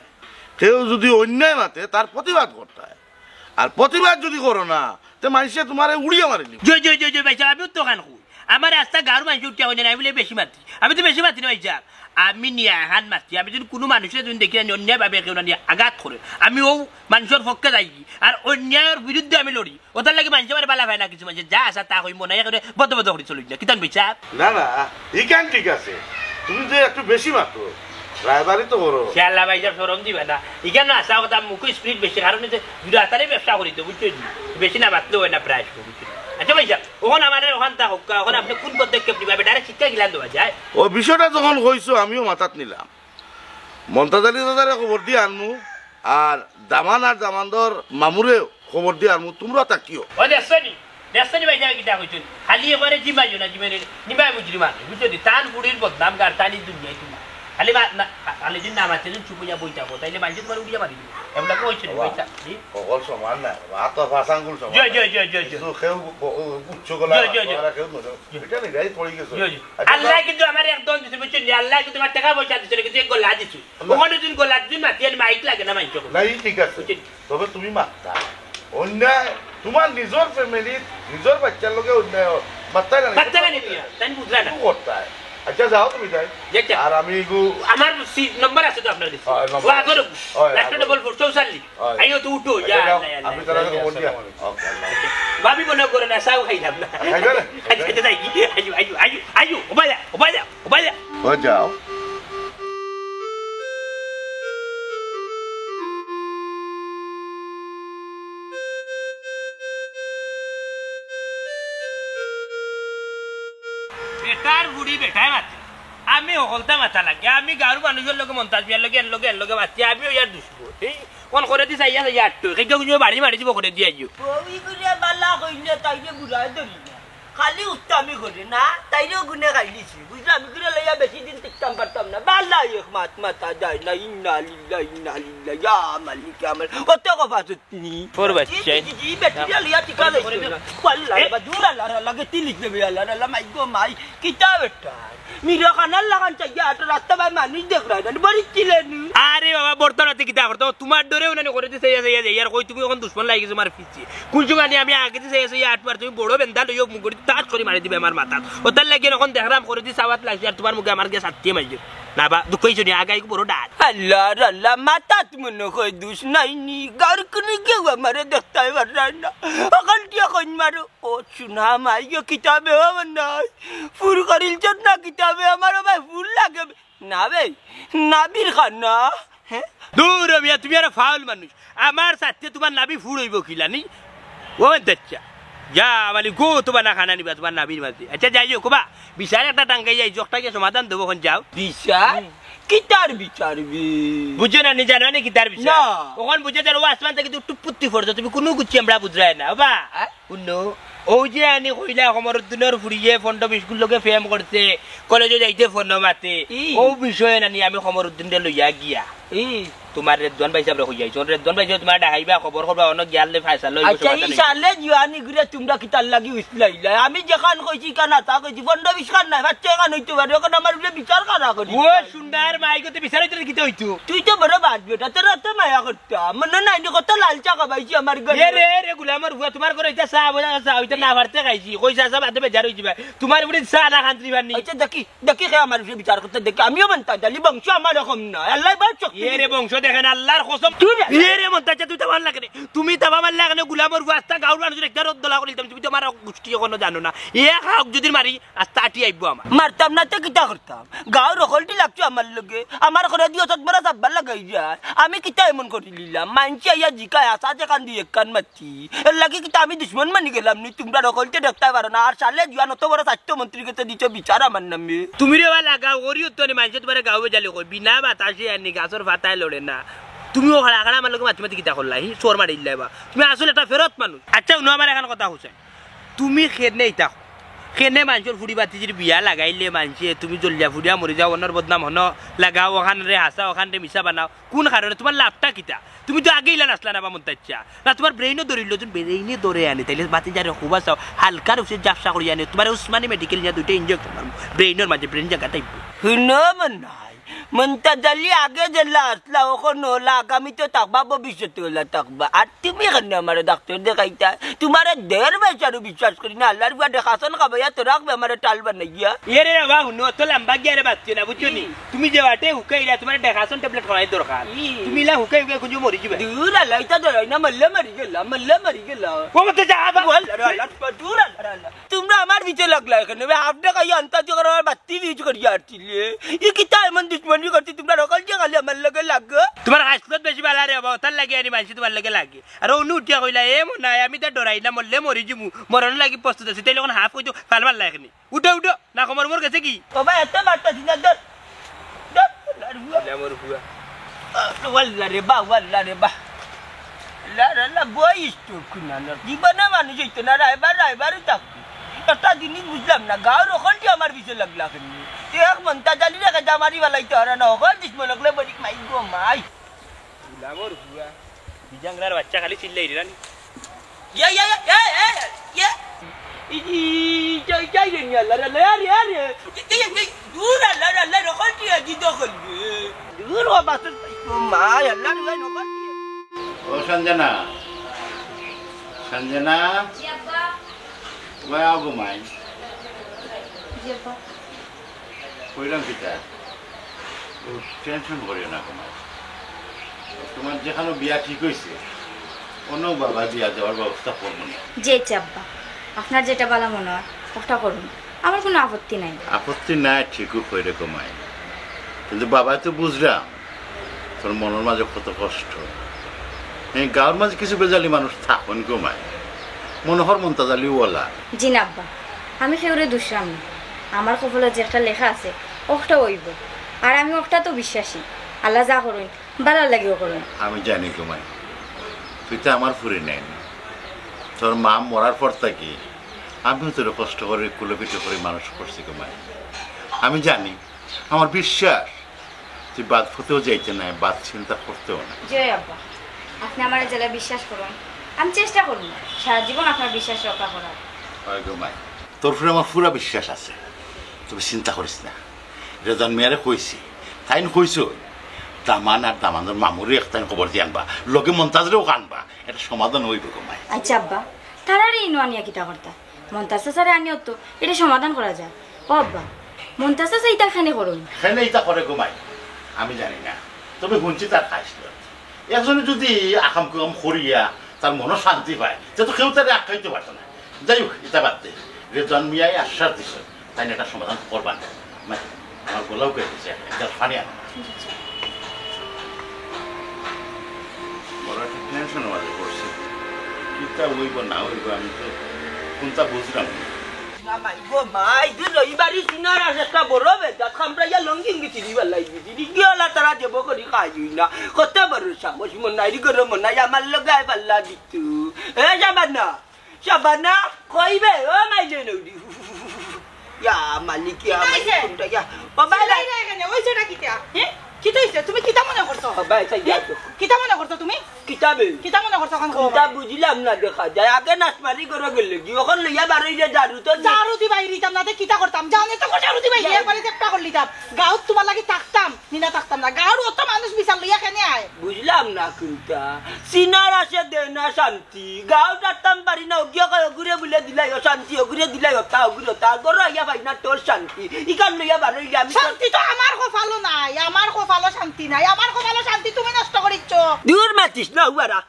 কেউ যদি অন্যায় মাতে, তার প্রতিবাদ করতায়। আর প্রতিবাদ যদি করো না, তে মাইনষে তোমারে উড়িয়া মারিলিবো। জয়, জয়, জয়, জয়, ভাইসাব, আমিও তো খান কই। আমার আস্তা গাঁওর মাইনষে উঠিয়া কইন না, আমি বুলে বেশি মাতি। আমি তো বেশি মাতি না ভাইসাব। আমি নিয়া এখান মাতি। আমি যদি কুনু মানুষরে যদি দেখি না, অন্যায়ভাবে কেউ না নিয়া আঘাত করে, আমি অউ মানষর পক্ষে যাই, আর অন্যায়র বিরুদ্ধে আমি লড়ি। ওটার লাগি মাইনষে আমারে বালা পায় না, কিছু মাইনষে যা আছে তা কই মনে করে বদ বদ করি চলি না। কিতা ভাইসাব? না, না, ইখান ঠিক আছে। তুমি যে একটু বেশি মাতো, রায়বারি তো করো। শালা ভাইসাব শরম দিবা না। ইখান না আসা কথা, মুখো স্পিরিট বেশি, কারণ এই যে দুটা হাতারে ব্যবসা করি তো, বুঝছো নি? বেশি না মাতলেও অয় না প্রায় সময়, বুঝছো নি? আচ্ছা ভাইসাব, অখন আমারে অখান তা হক্কা, অখন আপনে কুন পদক্ষেপ নিবা? বেটারে শিক্ষা গিলান দেওয়া যায়। ও বিষয়টা যখন কইছো, আমিও মাথাত নিলাম। মন্তাজ আলী দাদারে খবর দি আনমু, আর দামান আর দামান্দর মামুরে খবর দি আনমু, তুমরা থাকিও। ও দেখছো নি? দেখছো নি ভাইসাব কিতা কইছইন? খালি এবারে জিমাইও না, জিমাইলে নিবায় মুজরিম আছে, বুঝছো নি? তান বুড়ির বদনাম গার তানি দুনিয়ায় তোমার। খালি মা-, না, খালি দিন না মাতে দিন চুপ অইয়া বই থাকো, তাইলে মাইনষে তোমারে উড়িয়া মারি দিবো। এগুলা কইছইন নি বাবা, ভাইসাব? জি? সকল সমান না, হাত তো পাঁচ আঙ্গুল সমান জি, না। জি, জি, জি, জি। কিছু কেউ ব-, উ-, উচ্চ গলা, জি, জি, জি। গলা কেউ নজর। জি। এটা নি, গাড়ি পড়ে গেছে। জি, জি। আচ্ছা, আল্লাহ তো কিন্তু আমারে একদম দিছে, বুঝছো নি? আল্লাহ কিন্তু আমার টেকা পয়সা দিছে না, কিন্তু এক গলা দিছে। না। অখানো দিন গলা দিন মাতি আর মাইক লাগে না মাইনষে। না, ই ঠিক আছে। বুঝছো নি? তবে তুমি মাততা। অন্যায়, তোমার নিজর ফ্যামিলিত, নিজর বাইচ্চার লগে অন্যায় অয়। মাততায় না, মাততায় না নি মিয়া, তাই বুঝলা না। কি করতায়? আচ্ছা, যাও তুমি তাই। জি, আচ্ছা। আর আমি এগু- আমার সি-, নম্বর আছে তো আপনার কাছে। অয়, নম্বর ও, আগর আছে। অয়, লাস্ট আগর। ডবল ফোর চৌচল্লিশ। অয়। আইও তো উঠো, আচ্ছা, ইয়া যাও, আল্লাহ, ইয়া আমি আল্লাহ। তার কাছে খবর দিয়া। ওকে, আল্লাহ। ভাবি মনে করে না, চাও খাইলাম না। খাইবে না? আচ্ছা, আচ্ছা, যাই। আইও, আইও, আইও, আইও, ওবায়দা, ওবায়দা। ও যাও। বেটার বুড়ি বেটায় মাতে। আমি হকলতা মাতা লাগে। আমি গাঁওর মানুষর লগে, মন্তাজ মিয়ার লগে, এর লগে, এর লগে মাতি। আমি অইয়ার দুশমন। এই কোন করে দিছে, আইয়া, আইয়া আট্টো। কেউ কেউ বাড়ি মারি দিব করে দিয়া আইও। ওই গুরে বালা কইলে তাইরে বুড়ায় ধরি না। খালি উত্তামি করে না, তাইরে গুনে খাইলিছি। বুঝলাম, আমি গুনে লইয়া বেশি দিন টিকতাম পারতাম না। বালা এক মাত মাতা যায় না, ইন্না লিল্লাহ, ইন্না লিল্লাহ, ইয়া মালিক, ইয়া মালিক। অত কথা সত্যি। ওর বাচ্চা। জি, জি, জি, বেটিরে লইয়া টিকা করে, করে, লইছে করে। না। ওয়াল্লাহ, এ? বাবা, জোর আল্লাহ, আল্লাহ, গেতি লিখ দেবে, আল্লাহ, আল্লাহ, মাই গো, মাই। কিতা বেটা? মিরখানার লাখান চাইয়া আটো রাস্তা বায় মানুষ দেখরায় না, বড়ি চিলেনু। আরে বাবা, বর্তমানে কিতা করতো? তোমার ডরে উনানি করে দিছে, ইয়া, ইয়া, ইয়া, আর কই তুমি অখন দুশমন লাগি গেছো আমার পিছে। কোন সময় আনি আমি আগে দিছে, ইয়া, ইয়া, আটবার তুমি বড় বেন্দা লইও মুখ করি তাস করি মারি দিবে আমার মাথাত। ওটার লাগি অখন দেখরাম করে দিছে, আওয়াত লাগছে, আর তোমার মুখে আমার গিয়া সাথে মাইজে। না বা, দুঃখ হইছো নি, আগে একটু বড় ডাক। আল্লাহ, আল্লাহ, মাথাত মনে হয় দুষ নাই নি, গাঁওর কোনো কেউ আমারে দেখতে পাররায় না। অখান টিয়া কইন মারো। ও সোনা মাই গো, কিতাবে আমার নাই। ফুর করিল চোদ না কিতাবে আমার, ও ভাই, ফুর লাগে। না বে, নাবির খান না। হ্যাঁ? দূর মিয়া, তুমি আর ফাউল মানুষ। আমার সাথে তোমার নাবি ফুড় অইবো কিলা নি? ও দেখছা। যা, মানে গো, তোমার না খানা নিবা, তোমার নাবির মাঝে। আচ্ছা, যাই হোক, বা, বিচার একটা টাঙ্গাই যাই, জোকটাকে সমাধান দেবো, এখন যাও। বিচার? হুম। কিতার বিচার বে? বুঝো না নি, জানো নি কিতার বিচার? না। অখন বুঝো যার, ও আসমান থাকি তো টুপুত্তি পড়ছো, তুমি কুনু কুচ্ছি আমরা বুঝরায় না, বাবা। হ্যাঁ? হুনো, অউ যে আনি কইলা কমরুদ্দিনর ফুড়িয়ে পনরো বিশ গুর লগে প্রেম করছে, কলেজো যাইতে ফোনো মাতে, ই। অউ বিষয়ে নানি আমি কমরুদ্দিনরে লইয়া গিয়া। ই। তুমার রেদওয়ান ভাইসাবরে কইয়া আইছি, রেদওয়ান ভাইসাবে তুমারে ডাকাইবা, খবর করবা, অনো গিয়ালে ফায়সালা অইবো, আচ্ছা, সমাধান ই অইবো। সালে জুয়ানি ঘুরে তুমরা কিতার লাগি উছলাইলা? আমি যেখান কইছি, ইখান হাছা কইছি, পনরো বিশ খান নায়, পাঁচ ছয় খান অইতো পারে, অখন আমার উপরে বিচার কারা করি? ও সুন্দর মাই গো, তে বিচার অইতো না কিতা অইতো? তুই তো বড় বাদ বেটা, তোর অত মায়া করতাম, মনো নাই নি কত লাল চা খাবাইছি আমার ঘরে? এ রে, এ রে, গুলামর ফুয়া, তুমার ঘরে ইতা চা, বইয়া চা, অইতা না পারতে খাইছি, কই চা, চা বাদে বেজার অইযিবা। তুমার উপরে চা না খান্ত্রি পারনি। আচ্ছা, দেখি, দেখি কে আমার উপরে বিচার করতে দেখি, আমিও মন্তাজ আলী, বংশ আমার রকম না, আল্লায় বড় শক্তি এ রে দিছে। বংশ দেখেন, আল্লার কসম। তুই রে। এ রে মন্তাজ, তুই তো আমার লাগে রে। তুমি তাবা মারলে এখানে গুলামর ফুয়া, আস্তা গাউর মানুষরে একটা রদ দলা করিতাম, তুমি তো আমার গুষ্টি এখনো জানো না। এ খাওক যদি মারি, আস্তা আটি আইবো আমার। মারতাম না তে কিতা করতাম? গাউর হকলটি লাগতো আমার লগে, আমার ঘরে দিও তত বড় সাব্বার লাগাই যায়। আমি কিতা এমন করিলিলাম? মানষে আইয়া জিকায়, আসা যেখান দিয়ে একখান মাতি। এর লাগি কিতা আমি দুশমন মানি গেলাম নি? তুমরা হকলতে দেখতায় পারো না। আর সালে জুয়ান অত বড় স্বাস্থ্য মন্ত্রীর গেছে দিছো বিচার আমার নামে। তুমি রে বা লাগাও, করিও তো নি, মানষে তুমারে গাউয়ে জালি কই, বিনা বাতাসে আর নি গাছর পাতায় লড়ে না। তুমিও খাড়া খাড়া আমার লগে মাতি মাতি কিতা করলা? হি, চোর মারিল্লা বা। তুমি আসলে একটা ফেরত মানুষ। আচ্ছা, হুনো আমার এখান কথা হুসেন। তুমি কেনে ইতা, কেনে মানষর ফুড়ি বাতিজির বিয়া লাগাইলে মানষে, তুমি জলিয়া ফুড়িয়া মরি যাও, অনর বদনাম হনো লাগাও, অখানরে হাছা, অখানরে মিছা বানাও। কুন কারণে? তুমার লাভটা কিতা? তুমি তো আগে ইলা নাছলা না বা মন্তাজ চা। না তুমার ব্রেইনও ধরিল, যদি ব্রেইনে ধরে আনে, তাইলে বাতিজারে খুবা চাও, হালকার উপরে জাপসা করি আনে, তুমারে উসমানী মেডিকেল নিয়া দুইটা ইনজেকশন মারমু, ব্রেইনর মাঝে ব্রেইন জাগা থাকবো। হুনো মনাই, মন্তাজ আলী আগে যেলা আছলা, অখন অলা, আগামীতে থাকবা, ভবিষ্যতে অলা থাকবা। আর তুমি কেনে আমারে ডাক্তর দেখাইতায়? তুমারে দেড় পয়সারও বিশ্বাস করি না, আল্লার ফুয়া দেখাছন খাবাইয়া তো রাখবে আমারে টাল বানাইয়া। এ রে বাবা, হুনো, অত লাম্বা গিয়া রে বাতিও না, বুঝছো নি? তুমি যে বাটে হুকাইরা, তুমারে দেখাছন ট্যাবলেট খাওয়াই দরকার। ই। তুমি ইলা হুকাই হুকাই কুঞ্জু মরি যিবায়। দূর আল্লাহ, ইতা ডরাই না, মরলে মরি গেলা, মরলে মরি গেলা। ও মতে যা, আবার। আল্লাহ, আল্লাহ, দূর আল্লাহ, আল্লাহ। তুমরা আমার পিছে লাগলা কেনে বে, হাফ ডে খাইয়া আন্তাজি করে আমার বাত্তি বিজ করিয়া আরছিলে। ই কিতা এমন দুশমনি করছি, তুমরা হকলতে খালি আমার লগে লাগো। তুমার খাছলত বেশি ভালা রে বাবা, অতার লাগি আনি মানষে তুমার লগে লাগে। আর অনু উঠিয়া কইলা, "এ মনাই, আমি তো ডরাই না, মরলে মরি যিমু, মরণর লাগি প্রস্তুত আছি।" তাইলে অখন হাফ কইতো ফাল মারলা এখানে। উঠো, উঠো, না কমর উমর গেছে কি? ও ভাই, এত বার্তা চিন্তা ধর। ধর, আল্লাহ রে বা। আল্লাহ রে বা, আল্লাহ রে বা। আল্লাহ রে আল্লাহ, বই স্ট্রোক না, না। জীবনে মানুষ অইতো না, রাইবার, রাইবারই থাকতো। একটা জিনিস বুঝলাম না, গাউর হকলটি আমার পিছে লাগলা কেনে। তুই এক মন্তাজ আলী রেখে যা মারি বালাইতে হারা না, হকল দিস মনে করলে বলি, মাই গো মাই। গুলামর ফুয়া। বিজাংরার বাচ্চা খালি চিল্লাই রে রানী। ইয়া, ইয়া, ইয়া, ইয়া, ইয়া, ইয়া। ই, ই, ই, যাই, যাই রে, নিয়া, লা, লা, লা, আরে, আরে। এই, এই, এই, দূর, আল্লাহ, আল্লাহ, রকল কি, আজি দখল রে। দূর, ও বাসন, ও মা, আল্লাহ, রে, রকল কি। ও সঞ্জনা, সঞ্জনা। জি আব্বা। ওয়া গো মাই। জি আব্বা। কইলাম কিতা? ও টেনশন করিও না কুমার। তোমার যেখানো বিয়া ঠিক অইছে, অনো বাবা বিয়া দেওয়ার ব্যবস্থা করমু নে। জি আব্বা, আপনার যেটা ভালা মনে হয়, ওটা করুন, আমার কোনো আপত্তি নাই। আপত্তি নাই, ঠিকউ কইরে কুমার, কিন্তু বাবা তো বুঝলাম তোর মনর মাঝে কত কষ্ট। এই গাউর মাঝে কিছু বেজালি মানুষ থাকইন কুমার, মনে হর মন্তাজ আলী ওলা। জি না আব্বা, আমি কেউরে দুষরাম না। আমার কপালো যে একটা লেখা আছে, ওটা অইবো। আর আমি ওটাত বিশ্বাসী। আল্লায় যা করইন, ভালার লাগিউ করইন। আমি জানি কুমার, তুই তো আমার ফুরি নায়নি। তোর মা মরার পর থাকি আমিউ তোরে কষ্ট করি কুলে পিঠে করি মানুষ করছি কুমার। আমি জানি, আমার বিশ্বাস, তুই বাদ পথেও যাইতে নায়, বাদ চিন্তা করতেও নায়। জি আব্বা, আপনে আমারে যেলা বিশ্বাস করইন, আমি চেষ্টা করমু সারা জীবন আপনার বিশ্বাস রক্ষা করার। হয় গো মাই, তোর উপরে আমার পুরা বিশ্বাস আছে, তুই চিন্তা করিস না। রেজান মিয়ারে কইছি, তাইন কইছইন, দামান আর দামানর মামুরে একটাইন খবর দি আনবা, লগে মন্তাজরেও আনবা, একটা সমাধান অইবো গো মাই। আচ্ছা আব্বা, তারারে ইনো আনিয়া কিতা করতা? মন্তাজ চাচারে আনিও তো, এটা সমাধান করা যায়। ও আব্বা, মন্তাজ চাচা ইতা কেনে করইন? কেনে ইতা করে গো মাই, আমি জানি না, তবে হুনছি তার খাইছিল। একজনে যদি আকাম কুকাম করিয়া তার মনো শান্তি পায়, তে তো কেউ তারে আটকাইতে পারতো না। যাই হোক, ইতা বাদ দে। রেজান মিয়ায় আশ্বাস দিছে, তাইন একটা সমাধান করবা না। মাই, আমার গলাও কেটে গেছে, এক গ্লাস পানি আনো। বড় একটা টেনশনর মাঝে পড়ছি। কিতা অইবো না অইবো, আমি তো কুনতা বুঝলাম না। মাই গো মাই, তুই রবিবারি সিনার আছে একটা বড় বেজাত, খামড়াইয়া লঙ্গিং গেছি, দিবার লাগি গেছি, দিকে ওলা তারা দেব করি খাইবি না। কত বড় সাহস, মনাই রে গরম মনাই, আমার লগে আয় পাল্লা দিতু। এ শাবানা, শাবানা, কইবে, ও মাই রে নৌরি। ইয়া মালিক, ইয়া কিতা মালিক, হইছে? কোনটা ইয়া? ও ভাই, চিল্লাই রে কেনে? অইছেটা কিতা? হে? কিতা হইছে? তুমি কিতা মনে করছো? ও ভাই, তাই হে? যাও তো। কিতা মনে করছো তুমি? কিতাবে? কিতা মনে করছো অখন কও কিতা আমারে? বুঝলাম না দেখা যায়। আগে নাচ মারি করে গেলে কি? অখন লইয়া বারইলে ঝাড়ু তো না। ঝাড়ু দি বাইরে দিতাম না, তে কিতা করতাম? জানে তো ঝাড়ু দি বাইরে, ঝাড়ু। একবারে চেষ্টা করলিতাম। গাঁওত তোমার লাগি থাকতাম, নি না থাকতাম না। গাঁওর অত মানুষ বিচার লইয়া কেনে আয়? বুঝলাম না কোনটা। সিনার আছে দে না শান্তি। গাঁও যাইতাম পারি না, ওগিয়ে কয়, "ওগুরে বুলে দিলাই অশান্তি, ওগুরে দিলাই অতা, ওগুরে অতা।" ঘরো আইয়া পাই না তোর শান্তি। ইখান লইয়া বারইলে আমি তো শান্তি তো আমার কপালো নাই, আমার কপালো শান্তি নাই, আমার কপালো শান্তি তুমি নষ্ট করিচ্ছ। দূর মাতিস না, উয়ারা।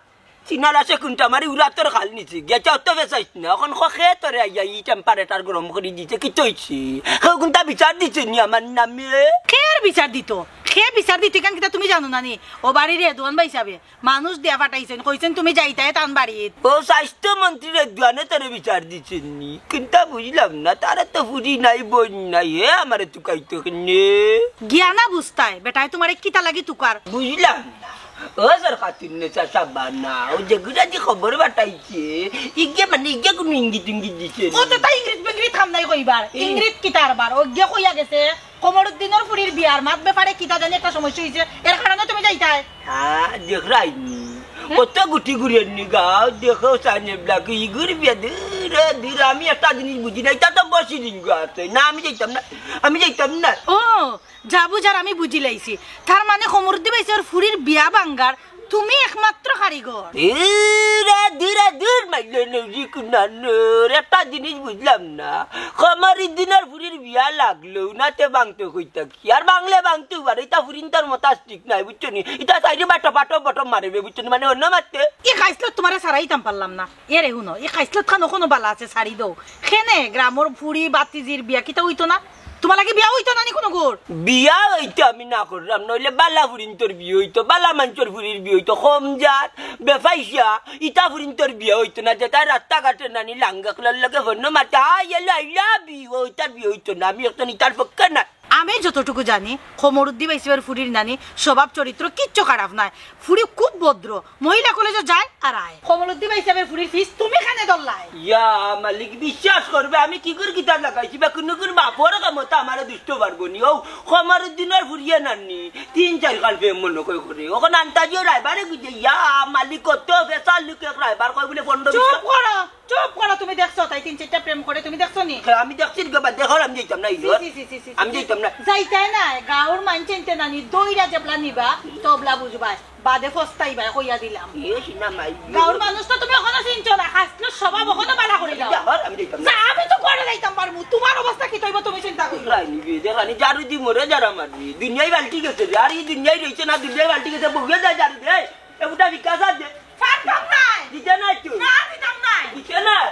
সিনার আছে কোনটা আমারে উড়া তোর খাল নিচে। গেছে অত বেচাইস না। অখন খকে তোরে আইয়া ই temperature গরম করি দিছে, কিতা হইছে? কেউ কোনটা বিচার দিছে নি আমার নামে? কে আর বিচার দিত? কে বিচার দিত? ইখান কিতা তুমি জানো না নি? ও বাড়ির রেদওয়ান ভাই হিসাবে মানুষ দিয়া পাঠাইছেন, কইছেন তুমি যাইতায় তান বাড়িত। ও স্বাস্থ্যমন্ত্রী রেদওয়ানে তোরে বিচার দিছেন নি? কিনতা বুঝলাম না, তারে তো ফুরি নাই, বইন নাই, হে আমারে তুকাইতো কেনে? গিয়া না বুঝতায়, বেটায় তোমারে কিতা লাগি তুকার? বুঝলাম না। ও সর খাতুন নে চাচা বানা, ও যেগুলা যে খবর পাঠাইছে, ইগে মানে ইগে কোনো ইঙ্গিত ইঙ্গিত দিছে নি? ও তো তাই ইংরেজ বেঙ্গলি থাম নাই কইবার, হুম। ইংরেজ কিতা আরবার? ও গিয়া কইয়া গেছে, কমরুদ্দিনর ফুরির বিয়ার মাত ব্যাপারে কিতা জানি একটা সমস্যা হইছে, এর কারণে তুমি যাইতায়। হ্যাঁ, দেখরায়নি। হ্যাঁ? কত গুটি গুড়িয়ে নিগাও, দেখো সাইনে ব্লাক, ইগুর বিয়া দূর, দূর, আমি একটা জিনিস বুঝি না, এটা তো বসি দিন গো আছে। না, আমি যাইতাম না, আমি যাইতাম না। ও, যা বুঝার আমি বুঝি লাইছি। তার মানে কমরুদ্দিন ভাইসাবর ফুরির বিয়া ভাঙ্গার তুমি একমাত্র কারিগর। এরা দূরা দূর মাইলে নৌজি কুনানোর। একটা জিনিস বুঝলাম না, কমরুদ্দিনর ফুরির বিয়া লাগলো না তে ভাঙতে কইতা কি? আর ভাঙলে ভাঙতে পারে, ইটা ফুরিন্তর মতা ঠিক নাই, বুঝছো নি? ইটা চাইরে বাটো বাটো বটো মারবে, বুঝছো নি? মানে অন্য মারতে। ই খাইছলত তোমারে সারাইতাম পারলাম না। এরে হুনো, ই খাইছলত খান অখনো বালা আছে, সারি দেও। খেনে গ্রামর ফুরি বাতিজির বিয়া কিতা হইতো না? তোমার লাগি বিয়া হইতো না নি কোনো গোর? বিয়া হইতো আমি না করলাম, নইলে বালা ফুরিন্তর বিয়া হইতো, বালা মানষর ফুরির বিয়া হইতো, কম জাত, বেফাইসা, ইতা ফুরিন্তর বিয়া হইতো না, যেটা রাস্তাঘাটে নানি লাঙ্গা খোলার লগে ফোন মাতে, "hi, hello, I love you", ও ইতার বিয়া হইতো না, আমি এখন ইতার পক্ষে না। আমি যতটুকু জানি, কমরুদ্দি ভাইসাবর ফুরির নানি স্বভাব চরিত্র কিচ্ছু খারাপ নাই, ফুরি খুব ভদ্র, মহিলা কলেজে যায় আর আয়। কমরুদ্দি ভাইসাবর ফুরির ফিস তুমি খানে ধরলায়। ইয়া মালিক, বিশ্বাস করবে, আমি কি করে কিতাব লাগাইছি বা কোনো করে বাপর ক্ষমতা আমারে দুষ্ট পারবো নি। ও কমরুদ্দিনর ফুরিয়ে নানি, তিন চাইর খান প্রেম মনে কয় করে। অখন আন্তাজিও রাইবারে গুজে, ইয়া মালিক, কত বেসার লোক এক রাইবার কয় বলে পনেরো বিশ চুপ করো, চুপ করো, তুমি দেখছো তাই তিন চাইরটা প্রেম করে, তুমি দেখছো নি? হ্যাঁ, আমি দেখছি রে বাবা, দেখো আমি যাইতাম না, ছি, ইলো। ছি, ছি, ছি, ছি, আমি ছি। যাইতাম না। যাইতায় না, গাঁওর মাইনষে নানি দইরা যেবলা নিবা, তবলা বুঝবায়, বাদে ফস্তাইবায়, কইয়া দিলাম। এ, সিনা মাই। গাঁওর মানুষ তো তুমি অখনো চিনছো না, খাইছলত স্বভাব অখনো বালা করি দাও। যা, হর, আমি যাইতাম না। যা, আমি তো ঘরে যাইতাম পারমু, তোমার অবস্থা কিতা অইবো তুমি চিন্তা করো। রাইনি বিয়ে, দেখানি, জারু দি মরে যারা মারবি। দুনিয়াই পাল্টি গেছে রে, আর ই দুনিয়াই রইছে না, দুনিয়াই পাল্টি গেছে, বউয়ে যায় জারু দে। এ উঠা ভিক্ষা সার দে। পারতাম নায়। দিতে নায় তুই। না, দিতাম নায়। দিতে নায়।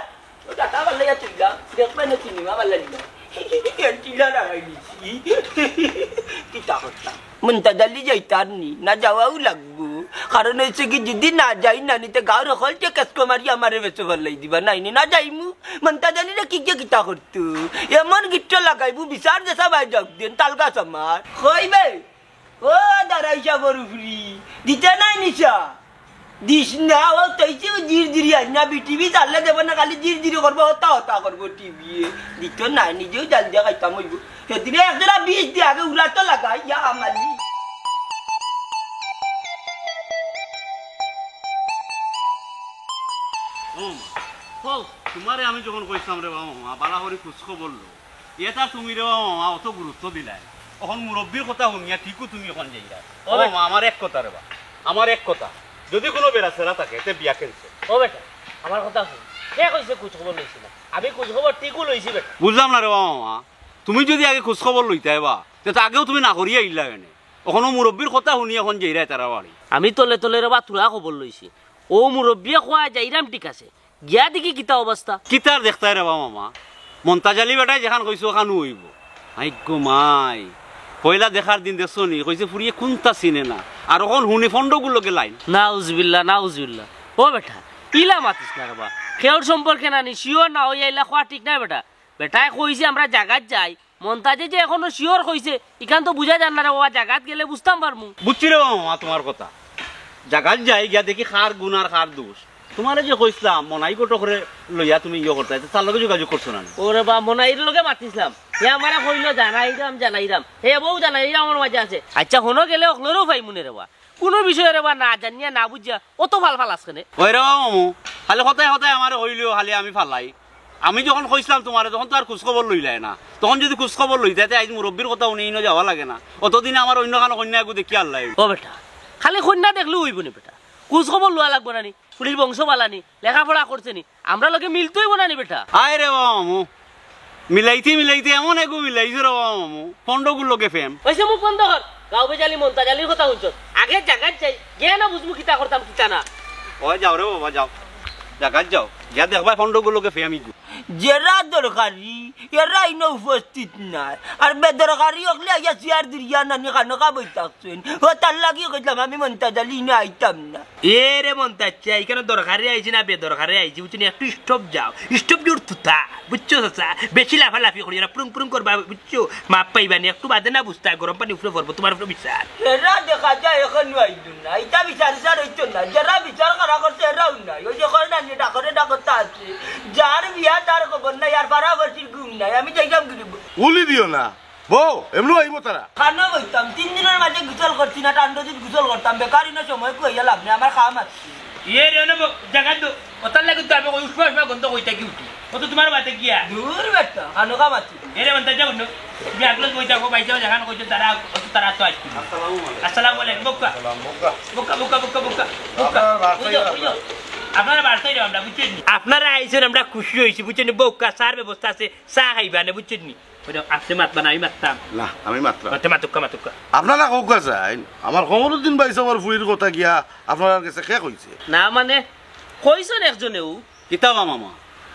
ও টাকা ভালো লাগে তুই যা। দেখবে না সিনেমা ভালো লাগে। চিলা লাগাই দিছি। কিতা করতাম? মন্তাজ আলী যাইতার নি, না যাওয়াও লাগবো। কারণ হইছে কি, যদি না যাই না নিতে গাঁওর হকলতে কেস কমারি আমারে বেচো ভালাই দিবা। নাই নি, না যাইমু। মন্তাজ আলীরে কি যে কিতা করতো? এমন গিট্ট লাগাইবো, বিচার দেশা ভাই যাক দিন, তাল গাছ আমার। কইবে? ও দাঁড়াইছা বড় ফুরি, দিতে নাই নিশা? দিস না, ও তৈছে ও জির জিরি আইন না, বিটিভি চাললে দেব না, খালি জির জিরি করবো, হতা হতা করবো টিভি। দিত নাই, নিজেও জাল দিয়া খাইতাম অইবো। সেদিনে একজোড়া বিষ দিয়ে আগে উড়াতো লাগা, ইয়া আমালি। ও মা, ও, তোমারে আমি যখন কইতাম রে বাবা, মা, বালা করি খোঁজ খবর লো। এটা তুমি রে বাবা মামা অত গুরুত্ব দিলায়। অখন মুরব্বির কথা হুনিয়া ঠিকও তুমি অখন যাইরায়। ও ও বেটা। মা, আমার এক কথা রে বা, আমার এক কথা। যদি কোনো বেড়াছেড়া থাকে, তে বিয়া cancel। ও বেটা, আমার কথা হুন। কে কইছে খোঁজ খবর লইছি না? আমি খোঁজ খবর ঠিকও লইছি বেটা। বুঝলাম না রে বাবা মামা, তুমি যদি আগে খোঁজ খবর লইতায় বা, তে তো আগেও তুমি না করিয়া আইলা এনে। অখনো মুরব্বির কথা হুনিয়া অখন যাইরায় তারা বাড়ি। আমি তলে তলে রে বা তুরা খবর লইছি। ও মুরব্বিয়ে কওয়া যাইরাম ঠিক আছে, গিয়া দেখি কিতা অবস্থা। কিতার দেখতায় রে বা মামা? মন্তাজ আলী বেটায় যেখান কইছে ওখানউ অইবো। আই গো মাই, পয়লা দেখার দিন দেখছো নি, কইছে ফুরিয়ে কুন্তা চিনে না। আর অখন হুনি ফন্ডগুর লগে লাইন। নাউজুবিল্লাহ, নাউজুবিল্লাহ। ও বেটা, ইলা মাতিস না রে বা। কেউর সম্পর্কে না নি, sure না অইয়া ইলা কওয়া ঠিক নায় বেটা। বেটায় কইছে আমরা জাগাত যাই, মন্তাজে যে এখনো শিওর কইছে, ইখান তো বুঝা যার না রে বাবা, জাগাত গেলে বুঝতাম পারমু। বুঝছি রে বাবা মামা তুমার কথা। জাগাত যাই গিয়া দেখি কার গুন আর কার দোষ। তুমারে যে কইছলাম মনাই ঘটকরে লইয়া তুমি ইয়ে করতায়, তে তার লগে যোগাযোগ করছো না নি? ওরে বা, মনাইর লগে মাতিছলাম, হে আমারে কইলো জানাইরাম, জানাইরাম, হে বউ জানাইরাম আমার মাঝে আছে। আচ্ছা, হনো গেলে অকলরেও পাইমু নে রে বা, কুনু বিষয়ে রে বা না জানিয়া না বুঝিয়া অত ফাল ফাল আছ কেনে? ওই রে বা মামু, খালি কথায় কথায় আমারে কইলেও খালি আমি ফালাই। আমি যখন কইছলাম তুমারে, তখন তো আর খুজ খবর লইলায় না। তখন যুদি খুজ খবর লইতায়, তে আইজ মুরব্বির কথা হুনি ইনো যাওয়া লাগে না। অতদিনে আমার অইন্য খানো কইন্যা এগু দেখিয়া আল্লায়। ও বেটা, খালি কইন্যা দেখলেউ অইবো নি বেটা, খুজ খবর লওয়া লাগবো না নি? ফুড়ির বংশ বালা নি, লেখাপড়া করছে নি, আমরার লগে মিলতে অইবো না নি বেটা? আয় রে বাবা মামু, মিলাইতে মিলাইতে এমন এগু মিলাইছো রে বাবা মামু, পন্ডগুর লগে প্রেম। অইছে, মুখ বন্ধ কর। গাঁও বেজালি মন্তাজ আলির কথা হুনছস? আগে জাগাত যাই, গিয়া না বুঝমু কিতা করতাম কিতা না। ওই যাও রে বাবা, যাও, জাগাত যাও, গিয়া দেখবায় পন্ডগুর লগে প্রেম ইগু। যেরা দরকারি, এরা ইনো উপস্থিত নাই। আর বেদরকারি অকলে আইয়া চেয়ার ধরিয়া নানি খানো খাবই থাকছইন। ও তার লাগি কইতাম আমি মন্তাজ আলি ইনো আইতাম না। এ রে মন্তাজ চাচা, ইখানো দরকারে আইছি না বেদরকারে আইছি, বুঝছো নি? একটু স্টপ যাও, স্টপ জোর তুতা, বুঝছো চাচা? বেশি লাফালাফি করিও না, পুরুং পুরুং করবা, বুঝছো? মাফ পাইবা নি, একটু বাদে না বুঝতা, গরম পানি উপরে পড়বো, তুমার উপরে বিচার। এরা দেখা যায় এখনো আইলো না, ইতা বিচার বিচার অইতো না, যেরা বিচার করা করছে এরাও নাই। ওই যে কয় না নি, ডাকরে ডাকরতা আছে, যার বিয়া তার খবর নাই, আর পাড়াপড়শির ঘুম নাই, আমি যাইতাম গিরি। উলি দিও না, বউ, এমনেউ আইবো তারা। খানো কইতাম, তিন দিনর মাঝে গোসল করছি না, ঠান্ডা দিন গোসল করতাম, বেকার ইনো সময় খুয়াইয়া লাভ নাই, আমার কাম আছে। ইয়ে রে, অনো জাগাত দো, অতার লাগি তো আমি কই উষ্মা উষ্মা গন্ধ কই থাকি উঠি। ও তো তুমার বাতে গিয়া। দূর বেটা, খানো কাম আছে। এ রে, অন্তা যাও, অনো। যে আগলো কই থাকো, ভাই যাও, জাগান কইছো, তারা, অত তারা তো আসছে না। আসসালামু আলাইকুম। আসসালামু আলাইকুম, বউক্কা। সালাম, বউক্কা। বউক্কা, বউক্কা, বউক্কা, বউক্কা। বউক্কা। আপনারা বাসায় ওই যাও, যাও, ওই যাও। আপনারা বাসায় যাও, আমরা খুশি অইছি, বুঝছো নি? বউক্কা, চার ব্যবস্থা আছে, চা খাইবা নে, বুঝছো নি? ওই যাও, আপনে মাতবা না, আমি মাততাম। না, আমি মাতরাম। মাতে মাতুক্কা, মাতুক্কা। আপনারা কউক্কা চাইন, আমার কমরুদ্দিন ভাইসাবর ফুড়ির কথা গিয়া আপনারার গেছে কে কইছে? না মানে, কইছইন একজনেউ। কিতা বা মামা,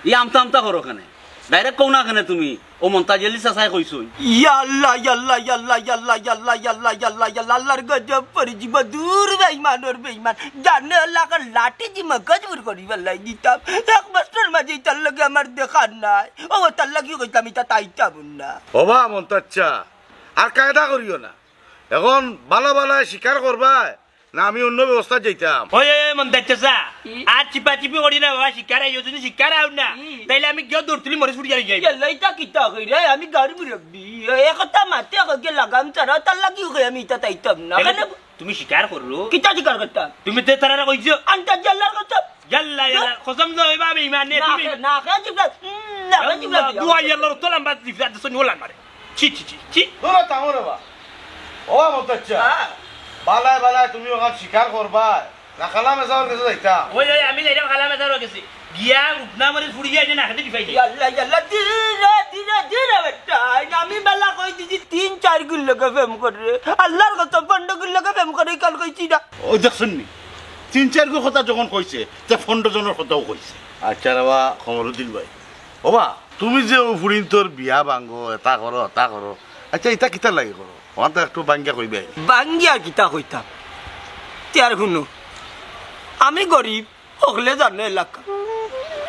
ই আমতা আমতা করো কেনে? ডাইরেক্ট কও না কেনে তুমি? ও মন্তাজ আলি চাচায় কইছইন। ইয়াল্লা, ইয়াল্লা, ইয়াল্লা, ইয়াল্লা, ইয়াল্লা, ইয়াল্লা, ইয়াল্লা, ইয়াল্লা, আল্লার গজব পড়ি যিবো, দূর বেইমানর বেইমান। জানে আল্লাহ, লাঠি দি মগজ বুর করি ফালাই দিতাম। এক বছরর মাঝে ইতার লগে আমার দেখা নাই। ও, তার লাগি কইতাম, ইতা তাইতাম না। ও বা মন্তাজ চাচা, আর কায়দা করিও না। এখন বালা বালা শিকার করবায়, না আমি অন্য ব্যবস্থা যাইতাম? ওই, ওই, ওই, মন্তাজ চাচা, ই। আর চিপাচিপি করি না বাবা, শিকার আইও, যদি শিকার আও না, ই। তাইলে আমি গিয়া দৌড় তুলি মরিচ ফুড়িয়া লই যাইমু। ইয়াল্লা, ইতা কিতা কই রে? আমি গাঁওর মুরব্বি, এ কথা মাতে আগে লাগাম ছাড়া, তার লাগি কই আমি ইতা তাইতাম না। তাইলে কেনে? তুমি শিকার করো? কিতা শিকার করতাম? তুমি তো তারারে কইছো। আন্তাজ আল্লার কথা। ইয়াল্লা, ইয়াল্লা, কসম তো এভাবে ইমান নিয়ে না, তুমি না, না, জিবলা, উম, না, জিবলা, দোয়া ইয়াল্লার তো লম্বা দিফা দসনি ওলান মারে। ছি, ছি, ছি, ছি। দূরে থামো রে বা। ও মন্তাজ চাচা। হ্যাঁ। বালায় বালায় তুমি ওখান শিকার করবা। না খালা মেসাবর গেছে যাইতাম। ওই, ওই, আমি যাইতাম খালা মেসাবর গেছে। গিয়া উঠনা মরিচ ফুড়িয়া যে না খেতে দিফাই দে। ইয়াল্লা, ইয়াল্লা, ধীরে, ধীরে, ধীরে বেটা। আমি বালা কই দিছি তিন চাইর গুর লগে প্রেম করে। আল্লার কসম পন্ডগুর লগে প্রেম করে, কাল কইছি না। ও দেখছইন নি? তিন চাইর গুর কথা যখন কইছে, তে পন্ড জনর কথাও কইছে। আচ্ছা রে বা, কমরুদ্দিন ভাই। ও বা, তুমি যে ও ফুড়িন্তর বিয়া ভাঙ্গো, এতা করো, অতা করো। আচ্ছা, ইতা কিতার লাগি করো? আমার তো একটু ভাঙ্গিয়া কইবায়। ভাঙ্গিয়া কিতা কইতাম? তে আর হুনো, আমি গরিব, হকলে জানো এলাকা।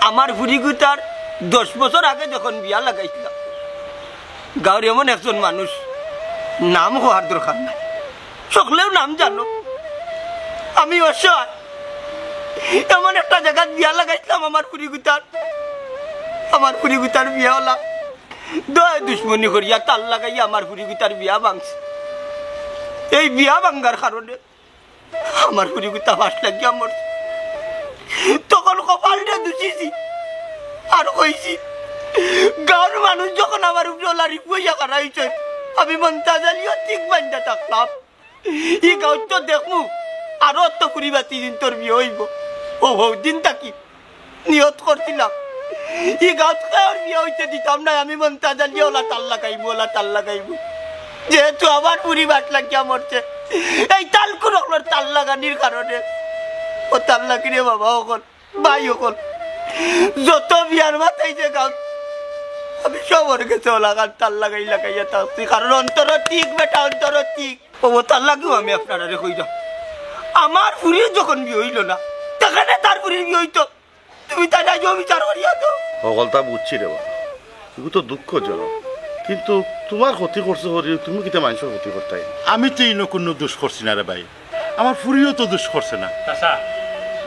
আমার ফুড়িগুতার দশ বছর আগে যখন বিয়া লাগাইছিলাম, গাঁওর এমন একজন মানুষ, নাম কওয়ার দরকার নাই, হকলেউ নাম জানো, আমি অসহায়। এমন একটা জাগাত বিয়া লাগাইছিলাম আমার ফুড়িগুতার, আমার ফুড়িগুতার বিয়া অলা, দয় দুশমনি করিয়া তার লাগাইয়া আমার ফুড়িগুতার বিয়া ভাঙছে। এই বিয়া ভাঙ্গার কারণে আমার ফুড়িগুতা ফাঁস লাগিয়া মরছে। তখন কপালটা দুষিছি আর কইছি, গাঁওর মানুষ যখন আমার উপরে অলা রিপুইয়া খাড়া অইছে, আমি মন্তাজ আলিও ঠিক বান্ধা থাকলাম। ই গাঁওত তো দেখমু, আরো অত ফুড়ি বাতি দিন তোর বিয়া অইবো। ও হউ দিন থাকি নিয়ত করছিলাম, ই গাঁওত কেউর বিয়া অইতে দিতাম নায়, আমি মন্তাজ আলিও অলা তার লাগাইমু, অলা তার লাগাইমু। যেহেতু আমার ফুড়ি ফাঁস লাগিয়া মরছে, এই তালকুর হকলর তার লাগানির কারণে, ও তার লাগি রে বাবা হকল, ভাই হকল, যত বিয়ার মাত আইছে গাঁওত, আমি সবর গেছে অলাখান তার লাগাই লাগাইয়া থাকছি, কারণ অন্তর ঠিক বেটা, অন্তর ঠিক। ও তার লাগিও আমি আপনারারে কইরাম, আমার ফুড়ির যখন বিয়া অইলো না, তখনে তার ফুড়ির বিয়া অইতো। তুমি তাইলে আইজও বিচার করিয়া দেও। হকলতা বুঝছি রে বা। এগু তো দুঃখজনক, কিন্তু তুমার ক্ষতি করছে করি তুমি কিতা মানষর ক্ষতি করতায়? আমি তো ইনো কুনু দুষ করছি না রে ভাই, আমার ফুড়িও তো দুষ করছে না। চাচা,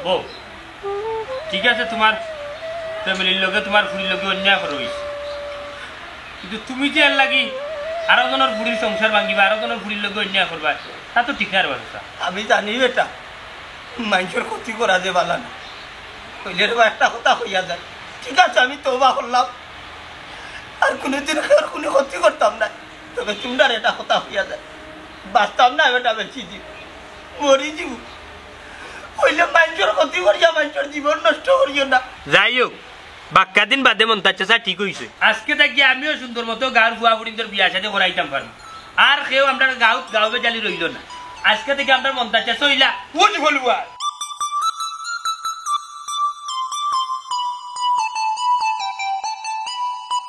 বউ, ঠিক আছে, তুমার ফ্যামিলির লগে তুমার ফুড়ির লগে অন্যায় করা অইছে, কিন্তু তুমি যে এর লাগি আরো জনর ফুড়ির সংসার ভাঙিবা, আরো জনর ফুড়ির লগে অন্যায় করবা, তা তো ঠিক না রে বা চাচা। আমি জানি বেটা, মানষর ক্ষতি করা যে বালা না। কইলে রে বা একটা কথা কইয়া যায়, ঠিক আছে, আমি তওবা করলাম, আর কুনুদিন কেউর কুনু ক্ষতি করতাম না। তবে তুমরারে একটা কথা কইয়া যায়, বাঁচতাম না বেটা, বেশি দিন মরি যিমু। কইলে মানষর ক্ষতি করিয়া মানষর জীবন নষ্ট করিও না। যাই হোক, বাক্কা দিন বাদে মন্তাজ চাচা ঠিক অইছে। আজকে থাকি আমিও সুন্দর মতো গাঁওর ফুয়া ফুড়িন্তর বিয়া শাদী করাইতাম পারমু। আর কেউ আমরার গাঁওত গাঁও বেজালি রইলো না। আজকে থাকি আমরার মন্তাজ চাচা অইলা উজ হলুয়া।